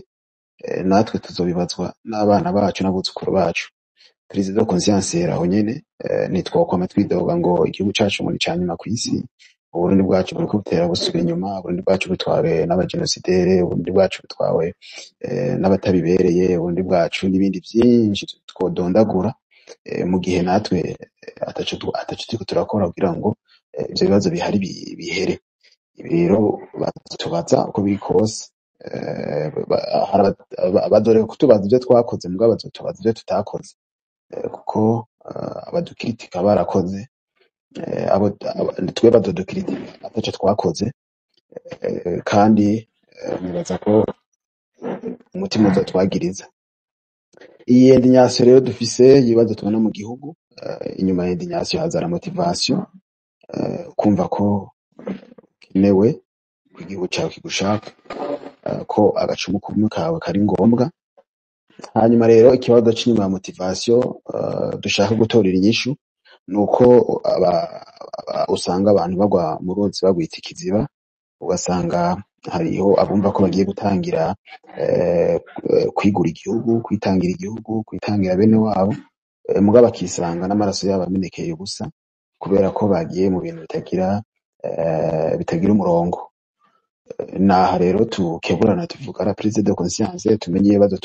natwe tuzobibazwa n'abana bacu n'abuzukuru bacu. Prise de conscience aho nyene, ntitwokwama twidoga ngo igihugu cacu ngo ni ica nyuma kw'isi, Uburundi bwacu buriko butera busubira inyuma, Uburundi bwacu butwawe n'abagenosidere, Uburundi bwacu butwawe n'abatabibereye, Uburundi bwacu n'ibindi vyinshi twodondagura, mu gihe natwe ataco turiko turakora kugira ngo ivyo bibazo bihari bihere. Ibi rero batubaza uko biri kose, bazoreka kutubaza ivyo twakoze, mugabo bazotubaza ivyo tutakoze, kuko abadukritika barakoze, abo twe bazodukritika ataco twakoze, kandi nibaza ko umutima uzotwagiriza. Iyi indignation rero dufise ibibazo tubona mu gihugu, inyuma ya indignation haza la motivation, kumva ko ukenewe, ko igihugu cawe kigushaka, ko agacumu kumwe kawe kari ngombwa. Hanyuma rero ikibazo c'inyuma ya motivation dushaka gutorera inyishu nuko usanga abantu bagwa mu ruzi bagwita ikiziba, ugasanga hariho abumva ko bagiye gutangira kwigura igihugu, kwitangira igihugu, kwitangira bene wabo, mugabo bakisanga n'amaraso yabo amenekeye ubusa kubera ko bagiye mu bintu bitagira umurongo. Naha rero tukeburana tuvuga la prise de conscience, tumenye ibibazo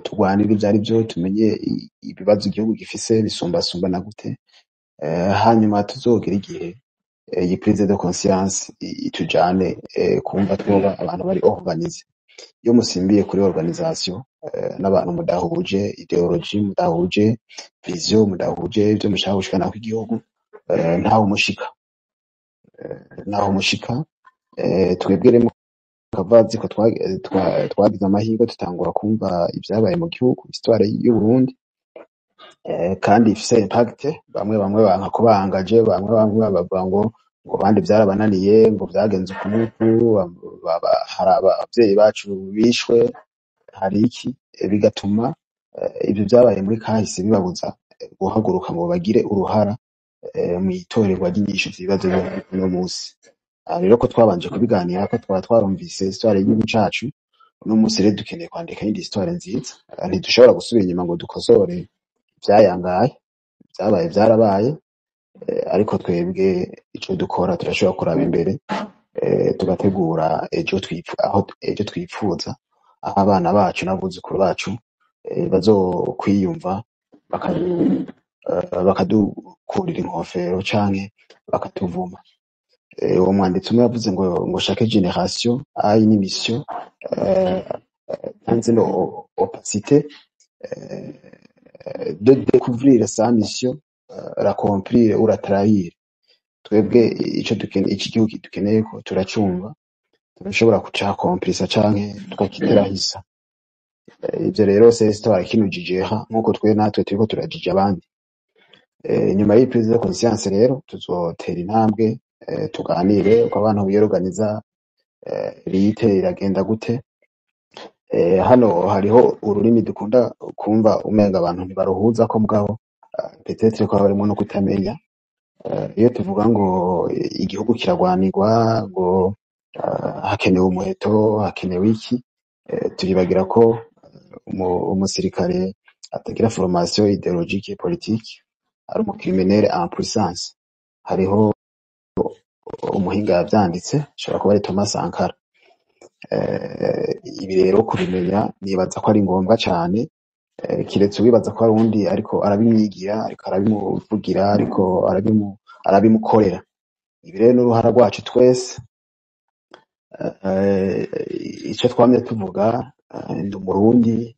tugwanira ivyo arivyo, tumenye ibibazo igihugu gifise bisumbasumbana gute, hanyuma tuzogera igihe iyi prise de conscience itujane kumva twoba abantu bari organisé. Iyo musimbiye kuri organisation n'abantu mudahuje idéologie, mudahuje vision, mudahuje ivyo mushaka gushikana kw'igihugu, ntaho mushika, naho mushika. Twebwe rero kavazi ko twagize amahirwe tutangura kumva ivyabaye mu gihugu, histoire y'u Burundi, kandi ifise impact. Bamwe bamwe banka kubangaje, bamwe bamwe bavuga ngo bandi vyarabananiye, ngo vyagenze uku n'uku, hari abavyeyi bacu bishwe, hari iki, bigatuma ivyo vyabaye muri kahise bibabuza guhaguruka ngo bagire uruhara mw'itorerwa ry'inyishu z'ibibazo uno musi. Aha rero ko twabanje kubiganira, ko twaba twarumvise histoire y'igihugu cacu, uno musi rero dukeneye kwandika iyindi histoire nziza. Ntidushobora gusubira inyuma ngo dukosore ivyayangaye, vyabaye vyarabaye, ariko twebwe ico dukora turashobora kuraba imbere, tugategura ejo aho ejo twipfuza, aho abana bacu n'abuzukuru bacu bazokwiyumva bakadukurira inkofero canke bakatuvuma. Uwo mwanditsi umwe yavuze ngo chaque génération a une mission dans une opacité de découvrir sa mission, l'accomplir ou la trahir. Twebwe ico dukeneye, iki gihugu dukeneye ko turacumva, turashobora kucakomplisa canke tukakitrahisa. Ivyo rero c'est histoire kinujije nkuko twe natwe turiko turajija abandi. Nyuma y'iyi prise de conscience rero tuzotera intambwe, tuganire uko abantu biyorganiza, lutte iragenda gute. Hano hariho ururimi dukunda kumva umenga abantu ntibaruhuza ko, mugabo peut-être ko harimwo no kutamenya. Iyo tuvuga ngo igihugu kiragwanirwa, ngo hakenewe umuheto, hakenewe iki, turibagira ko umusirikare atagira formation idéologique et politique ari umucriminel en puissance. Hariho umuhinga yavyanditse, ashobora kuba ari Thomas Sankara. Ibi rero kubimenya nibaza ko ari ngombwa cane. Kiretse uwibaza ko hari uwundi ariko arabimwigira, ariko arabimuvugira, ariko arabimukorera. Ibi rero n'uruhara rwacu twese. Ico twamye tuvuga, ndi umurundi,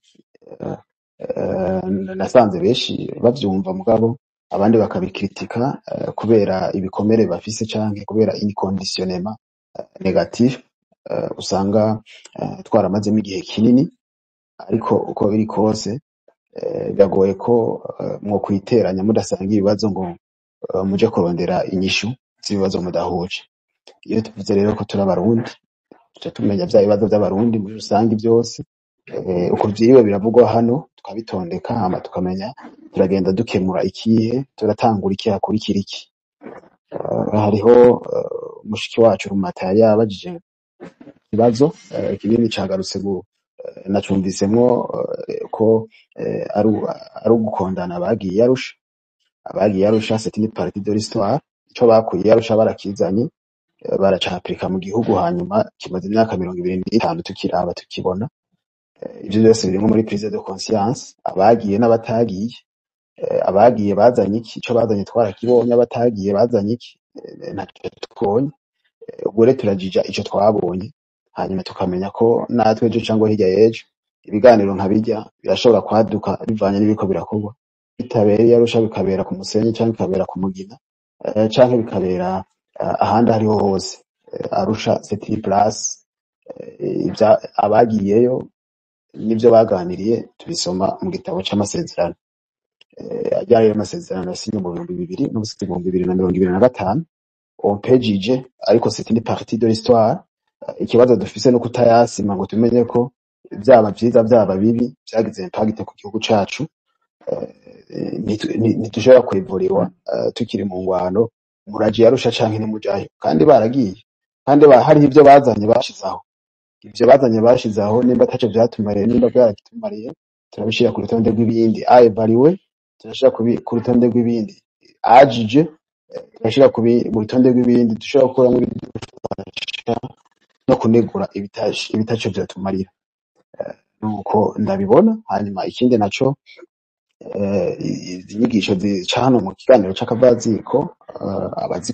nasanze benshi bavyumva mugabo abandi bakabikritika kubera ibikomere bafise canke kubera inconditionnement négatif usanga twaramazemo igihe kinini. Ariko uko biri kose, biragoye ko mwokwiteranya mudasangiye ibibazo ngo muje kurondera inyishu z'ibibazo mudahuje. Iyo tuvuze rero ko turi abarundi, tuca tumenya vya bibazo vy'abarundi muri rusange vyose, uko vyiriwe biravugwa hano, tukabitondeka, hama tukamenya turagenda dukemura ikihe, turatangura iki, hakurikira iki. Hariho mushiki wacu Rumata yari yabajije ikibazo kinini cagarutse, nacumvisemwo ko ari ugukondana abagiye Arusha. Abagiye Arusha, c'est une partie de l'histoire. Ico bakuye Arusha barakizanye, baracapurika mu gihugu, hanyuma kimaze imyaka 25 tukiraba tukibona. Ivyo vyose birimwo muri prise de conscience, abagiye n'abatagiye. Abagiye bazanye iki? Ico bazanye twarakibonye. Abatagiye bazanye iki? Ntaco tubonye. Ubwo rero turajija ico twabonye, hanyuma tukamenya ko natwe ejo cyangwa hirya y'ejo ibiganiro nka bijya birashobora kwaduka bivanye n'ibiko birakorwa, bitabereye Arusha bikabera ku Musenyi canke bikabera ku Mugina, canke bikabera ahandi ariho hose. Arusha c'est une place, abagiyeyo n'ivyo baganiriye tubisoma mu gitabo c'amasezerano. Ajyanye n'amasezerano yasinye mu 2000 n'ubusizi 2025, on peut juger, ariko c'est une partie de l'histoire. Ikibazo dufise no kutayasima ngo tumenye ko vyaba vyiza vyaba bibi vyagize impact ku gihugu cacu. Ntitushobora kwivuriwa tukiri mu ngwano, muraje Arusha canke ntimujayo, kandi baragiye, kandi hariho ivyo bazanye bashize aho. Ivyo bazanye bashize aho, nimba ataco vyatumariye, nimba vyarakitumariye, turabishira ku rutonde rw'ibindi à évaluer, turashira ku rutonde rw'ibindi à juger, turashira mu rutonde rw'ibindi dushobora gukuramwo ibidufasha no kunegura ibitaco vyatumarira. Nuko ndabibona. Hanyuma ikindi naco, izi nyigisho zica hano mu kiganiro c'akavaziko,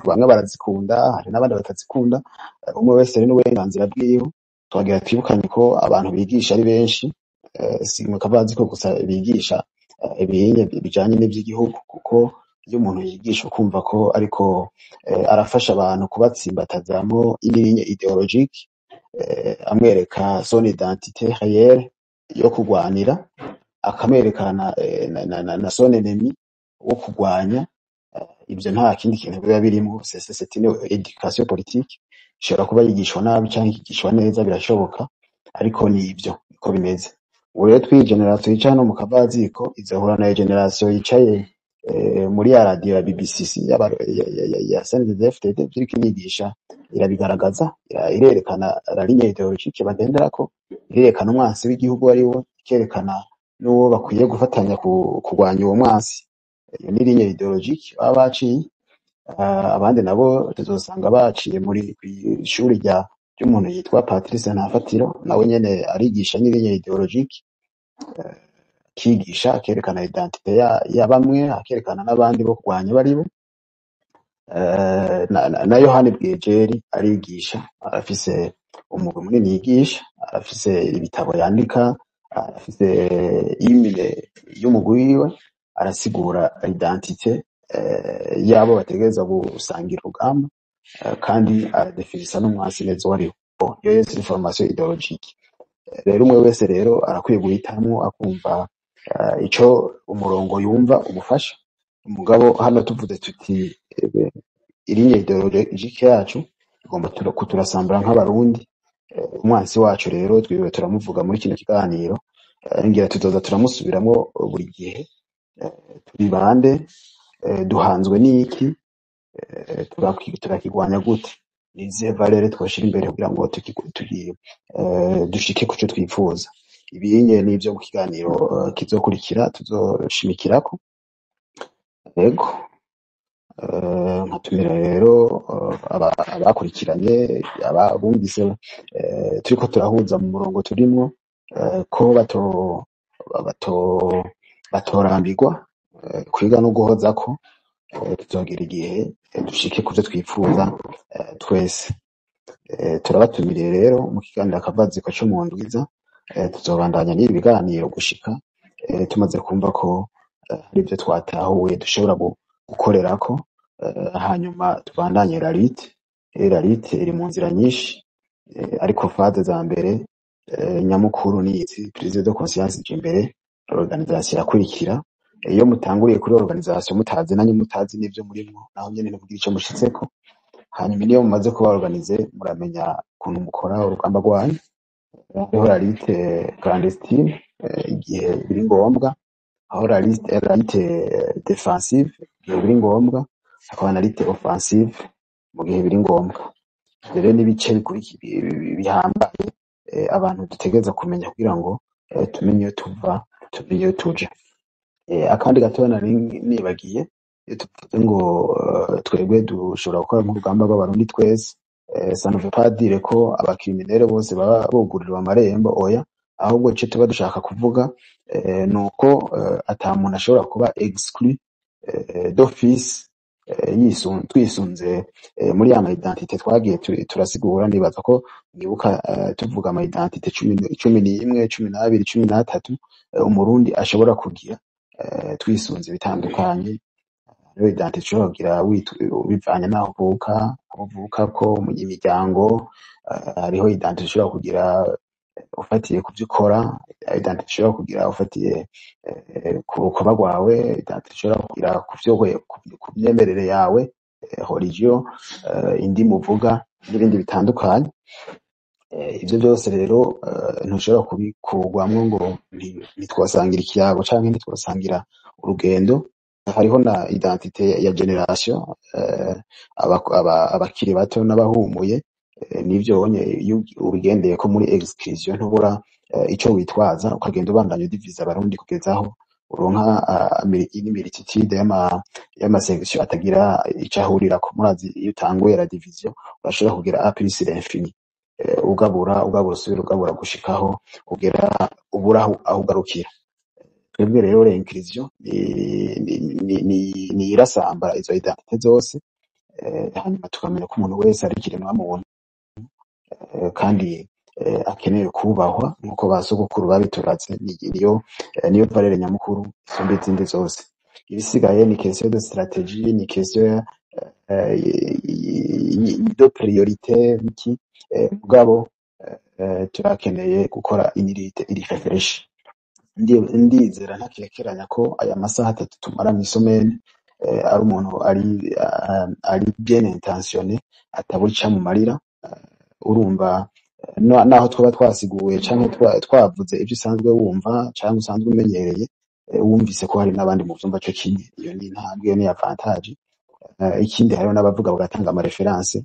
bamwe barazikunda, hari n'abandi batazikunda. Umwe wese rero n'uburenganzira bwiwe. Twagira twibukanye ko abantu bigisha ari benshi, si mu kavaziko gusa bigisha ibinye bijanye n'ivy'igihugu, kuko iyo umuntu yigisha ukumva ko ariko arafasha abantu kubatsimbatazamwo ligne idéologique, amwereka son identité réelle yo kurwanira, akamwerekana na son ennemi wo kurwanya, ivyo nta kindi kintu biba birimwo. C'est une éducation politique ishobora kuba yigishwa nabi canke ikigishwa neza, birashoboka, ariko ni ivyo niko bimeze. Ubu rero twiyi génération yicaye hano mu kavaziko izohura na génération yicaye muri ya radio ya BBC ya CNDD-FDD, iriko irigisha, irabigaragaza, irerekana la ligne idéologique bagenderako, irerekana umwansi w'igihugu ari wo, ikerekana n'uwo bakwiye gufatanya kurwanya uwo mwansi. Iyo ni ligne idéologique baba baciye. Abandi nabo tuzosanga baciye muri kw'ishuri ry'umuntu yitwa Patrice Ntafatiro, nawe nyene arigisha nyine idéologique, akigisha akerekana identité ya bamwe, akerekana n'abandi bo kurwanya baribo. Na Yohani Bwejeri arigisha, arafise umugwi munini yigisha, arafise ibitabo yandika, arafise imile y'umugwi wiwe, arasigura identité yabo bategerezwa gusangira urugamba, kandi aradefinisa n'umwasi neza uwo ariwe. Bon, iyo yose ni formation idéologique. Rero umwe wese rero arakwiye guhitamwo akumva ico umurongo yumva umufasha. Umugabo hano tuvuze tuti iriya idéologique yacu igomba kuturasambura nk'abarundi. Umwansi wacu rero twiriwe turamuvuga muri kino kiganiro, ngira tuzoza turamusubiramwo buri gihe. Turi bande? Duhanzwe n'iki? Turakigwanya gute? Ni izihe valeurs twoshira imbere kugira ngo dushike kuco twifuza? Ibinye n'ivyo mu kiganiro kizokurikira tuzoshimikirako. Ego, nkatumira rero abakurikiranye, abumvise turiko turahuza mu murongo turimwo, ko bato bato batorambirwa kwiga no guhozako, tuzogira igihe dushike kuvyo twipfuza twese. Turabatumiriye rero mu kiganiro akavaziko co mu ndwiza. Tuzobandanya n'ibi biganiro gushika tumaze kumva ko hari ivyo twatahuye dushobora gukorerako, hanyuma tubandanye la lutte. La lutte iri mu nzira nyinshi, ariko phases za mbere nyamukuru ni izi: prise de conscience ije imbere, organisation irakurikira. Iyo mutanguriye kuri organisation mutazi nanyu, mutazi n'ivyo murimwo, naho nyene ntimugira ico mushitseko. Hanyuma niyo mumaze kuba organisé, muramenya ukuntu mukora urugamba rwanyu. Hariho la lutte clandestine igihe biri ngombwa, aho la lutte défensive igihe biri ngombwa, hakaba na lutte offensive mu gihe biri ngombwa. Rero n'ibice bihambaye abantu dutegereza kumenya kugira ngo tumenye iyo tuva, tumenye iyo tuja. Akandi gatoya nari nibagiye: iyo tuvuze ngo twebwe dushobora gukora nk'urugamba rw'Abarundi twese, ça ne veut pas dire ko aba criminels bose baba bugururiwe amarembo. Oya, ahubwo ico tuba dushaka kuvuga ni uko ata muntu ashobora kuba exclu d'office twisunze muri ya ma identité twagiye turasigura. Ndibaza ko mwibuka tuvuga ama identité 11, 12, 13 Umurundi ashobora kugira twisunze bitandukanye. Hariho identité ushobora kugira bivanye n'aho uvuka, aho uvukako mu miryango, hariho identité ushobora kugira ufatiye ku vyo ukora, identité ushobora kugira ufatiye ku rukoba rwawe, identité ushobora kugira ku myemerere yawe, religion, indimi uvuga n'ibindi bitandukanye. Ivyo vyose rero ntushobora kubikurwamwo ngo ntitwosangira ikiyago canke ntitwosangira urugendo. Hariho na identité ya génération, abakiri bato n'abahumuye, nivyo onye iyo ubigendeyeko muri exclusion ntubura ico witwaza, ukagenda ubandanya udiviza Abarundi kugeza aho uronka une multitude y'ama section atagira ico ahurirako. Murazi, iyo utanguye la division urashobora kugira a plus l'infini, ugabura, ugabura, usubira ugabura gushikaho ugera ubura aho ugarukira. Twebwe rero l'inclusion ni irasambara izo identité zose, hanyuma tukamenya ko umuntu wese ari ikiremwa muntu, kandi akeneye kubahwa nkuko ba sogokuru babituraze. Niyo valeur nyamukuru isumba izindi zose. Ibisigaye ni question de stratégie, ni question de priorité biki, mugabo turakeneye gukora une lutte iri réfléchie. Ndizera ntakekeranya ko aya masaha 3 tumara mw'isomene ari umuntu ari bien intentionné atabura ico amumarira. Urumva, naho twaba twasiguye canke twavuze ivyo usanzwe wumva canke usanzwe umenyereye, wumvise ko hari n'abandi mu vyumva co kimwe, iyo ni intambwe, iyo ni avantage. Ikindi, hariho n'abavuga bagatanga ama références,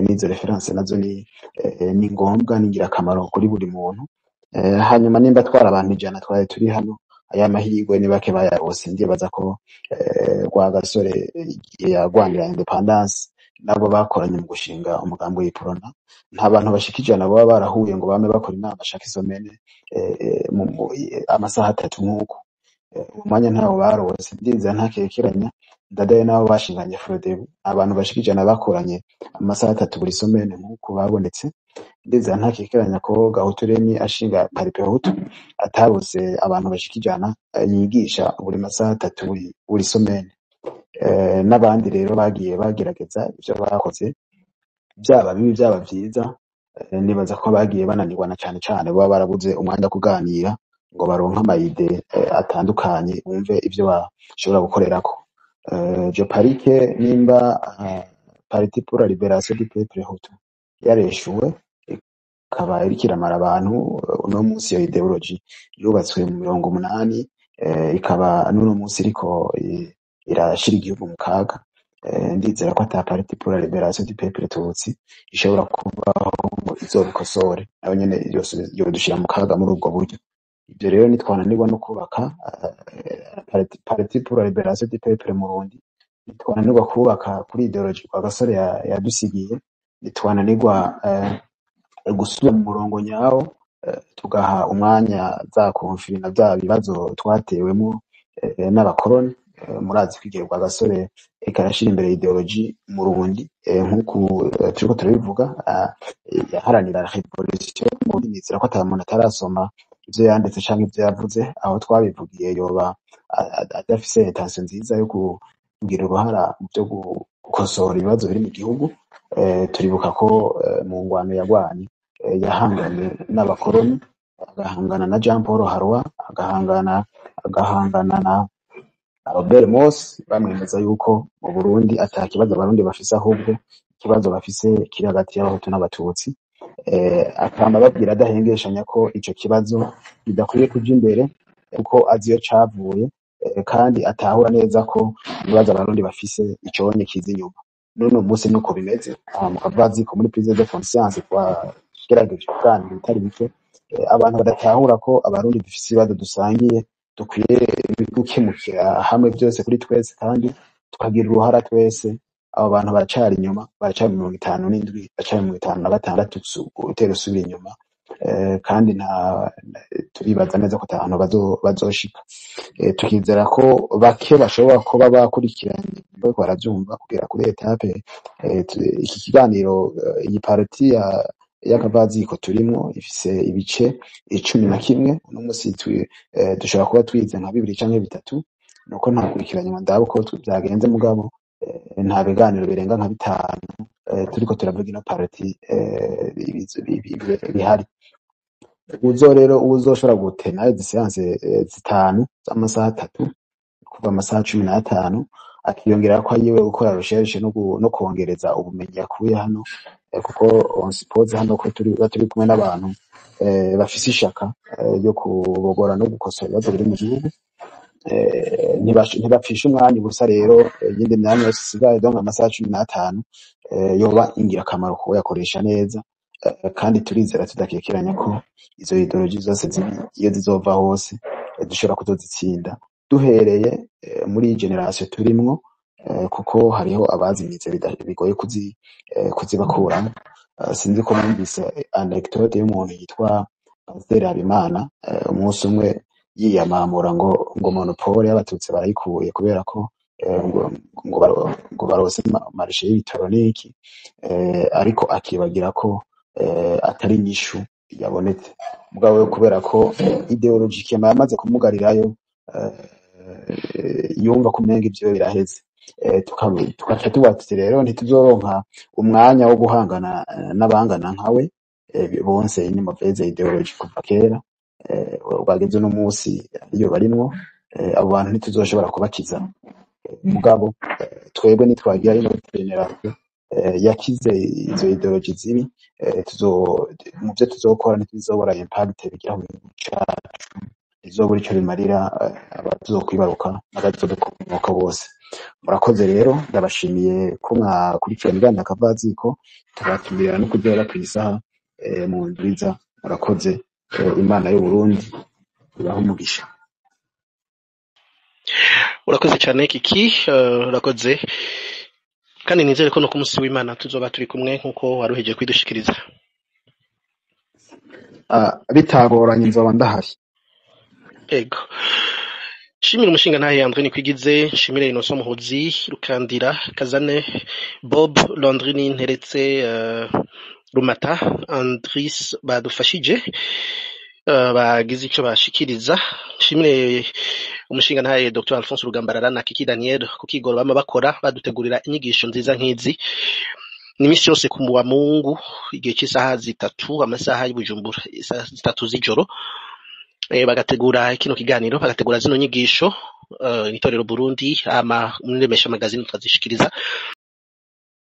n'izo références nazo ni ngombwa, ni ingirakamaro kuri buri muntu. Hanyuma nimba twari abantu 100 twari turi hano, aya mahirwe ni bake bayarose. Ndibaza ko Rwagasore igihe yagwanira indépendance nabo bakoranye mu gushinga umugambi w'Iprona, nta bantu bashika 100 baba barahuye ngo bame bakora inama chaque semaine amasaha 3 nk'uko. Uwo mwanya ntawo barose. Ndizera ntakekeranya Ndadaye nabo bashinganye Frodebu, abantu bashika 100 bakoranye amasaha 3 buri semaine nk'uko babonetse. Ndizera ntakekeranya ko Gahutu Remy ashinga Palipehutu atarose abantu bashika 100 yigisha buri masaha 3 buri semaine. N'abandi rero bagiye bagerageza ivyo bakoze, byaba bibi byaba vyiza, nibaza ko bagiye bananirwa na cane cane baba barabuze umwanya wo kuganira ngo baronke ama idées atandukanye, bumve ivyo bashobora gukorerako. Je parie que nimba Parti pour la Libération du Peuple Hutu yareshuwe, ikaba iriko iramara abantu uno munsi, iyo idéologie yubatswe mu 80, ikaba n'uno munsi iriko irashira igihugu mu kaga, ndizera ko ata Parti pour la Libération du Peuple Tutsi ishobora kubaho ngo izobikosore, nayo nyene yodushira mu kaga muri ubwo buryo. Ivyo rero nitwananirwa no kubaka Parti pour la Libération du Peuple Murundi, nitwananirwa kubaka kuri idéologie Rwagasore yadusigiye, nitwananirwa gusubira mu murongo nyawo. tugaha umwanya za conflits na vya bibazo twatewemo n'abakoroni. Murazi ko igihe Rwagasore ariko arashira imbere idéologie Murundi, nk'uku turiko turabivuga, yaharanira révolution. Nizera ko ata muntu atarasoma ivyo yanditse canke ivyo yavuze. Aho twabivugiye yoba adafise intention nziza yo kugira uruhara mu vyo gukosora ibibazo biri mu gihugu. Turibuka ko mu ngwano yagwanye, yahanganye n'abakoroni, agahangana na Jean Paul Harroy, agahangana na Robert Moss, bamwemeza yuko mu Burundi ata kibazo abarundi bafise, ahubwo ikibazo bafise kiri hagati y'abahutu n'abatutsi. Akama babwira adahengeshanya ko ico kibazo kidakwiye kuja imbere, kuko azi iyo cavuye, kandi atahura neza ko ibibazo abarundi bafise iconye kiza inyuma. N'uno munsi nuko bimeze. Aha mu Kavaziko muri prise de conscience twagerageje kuganira ibitari bike. Abantu badatahura ko abarundi dufise ibibazo dusangiye, dukwiye gukemukira hamwe byose kuri twese, kandi tukagira uruhara twese, abo bantu baracari inyuma, baracari mu 57, baracari mu 56, utera usubira inyuma. Kandi nta turibaza neza ko ata hantu bazoshika. Tukizera ko bake bashobora kuba bakurikiranye bariko baravyumva kugera kuri étape iki kiganiro. Iyi partie ya y'akavaziko turimwo ifise ibice 11. Uno musi dushobora kuba twize nka bibiri canke bitatu, nuko ntakurikiranye ngo ndabe uko vyagenze, mugabo nta biganiro birenga nka bitanu turiko turavuga ino partie bihari. Uzo rero uzoshobora gutena izi séances zitanu z'amasaha 3, kuva amasaha 15, akiyongera ko ayiwe gukora recherche no kongereza ubumenyi yakuye hano, kuko on suppose hano ko turi kumwe n'abantu bafise ishaka ryo kubogora no gukosora ibibazo biri mu gihugu. Ntibapfisha umwanya ubusa rero. Iyindi myanya yose isigaye, donc amasaha 15, yoba ingirakamaro kuyakoresha neza. Kandi turizera tudakekeranya ko izo idéologies zose zibi, iyo zizova hose, dushobora kuzozitsinda duhereye muri iyi génération turimwo, kuko hariho abazimize bigoye kuzibakuramwo. Sinzi ko mwumvise anecdote y'umuntu yitwa Pasiteri Habimana, umunsi umwe yiyamamura ngo monopole y'abatutsi barayikuye kubera ko ngo barose marché y'ibitoro n'iki, ariko akibagira ko atari inyishu yabonetse. Mugabo we, kubera ko idéologiquement yamaze kumugarirayo, yumva ko umenga ivyo biraheze. Tugaca tuvuga tuti rero ntituzoronka umwanya wo guhangana n'abangana nkawe, bonse ni mauvaise idéologie kuva kera, bageze uno munsi iyo barimwo. Abo bantu ntituzoshobora kubakiza. Mugabo twebwe nitwagira ino génération yakize izo idéologies zibi, tuzo mu vyo tuzokora ntituzobora impact bigira mu gihugu cacu, ntizobura ico bimarira abazokwibaruka n'abazodukomoka bose. Murakoze rero, ndabashimiye ko mwakurikirana ibiganiro Akavaziko. Tubatumirira no kuzoba kw'isaha mu ndwiza. Murakoze. Imana y'Uburundi ibahe umugisha. Urakoze cyane Kiki, urakoze, kandi nizere ko no ku munsi w'Imana tuzoba turi kumwe nk'uko waruhejeje kwidushikiriza. Bitagoranye nzoba ndahari. Ego, nshimire umushinga ntahe André Nikwigize, nshimire Innocent Muhozi, Rukandira Kazane, Bob Landrini Nteretse, Rumata Andris badufashije, bagize ico bashikiriza. Nshimire umushinga ntahe Dr Alphonse Rugambarara na Kiki Daniel ku kigoro bama bakora badutegurira inyigisho nziza nk'izi. Ni imisi yose ku wa Mungu igihe cy'isaha 3 amasaha y'Ubujumbura, isaha 3 z'ijoro, bagategura kino kiganiro, bagategura zino nyigisho, itorero Burundi, ama muri Remesha Magazine tukazishikiriza.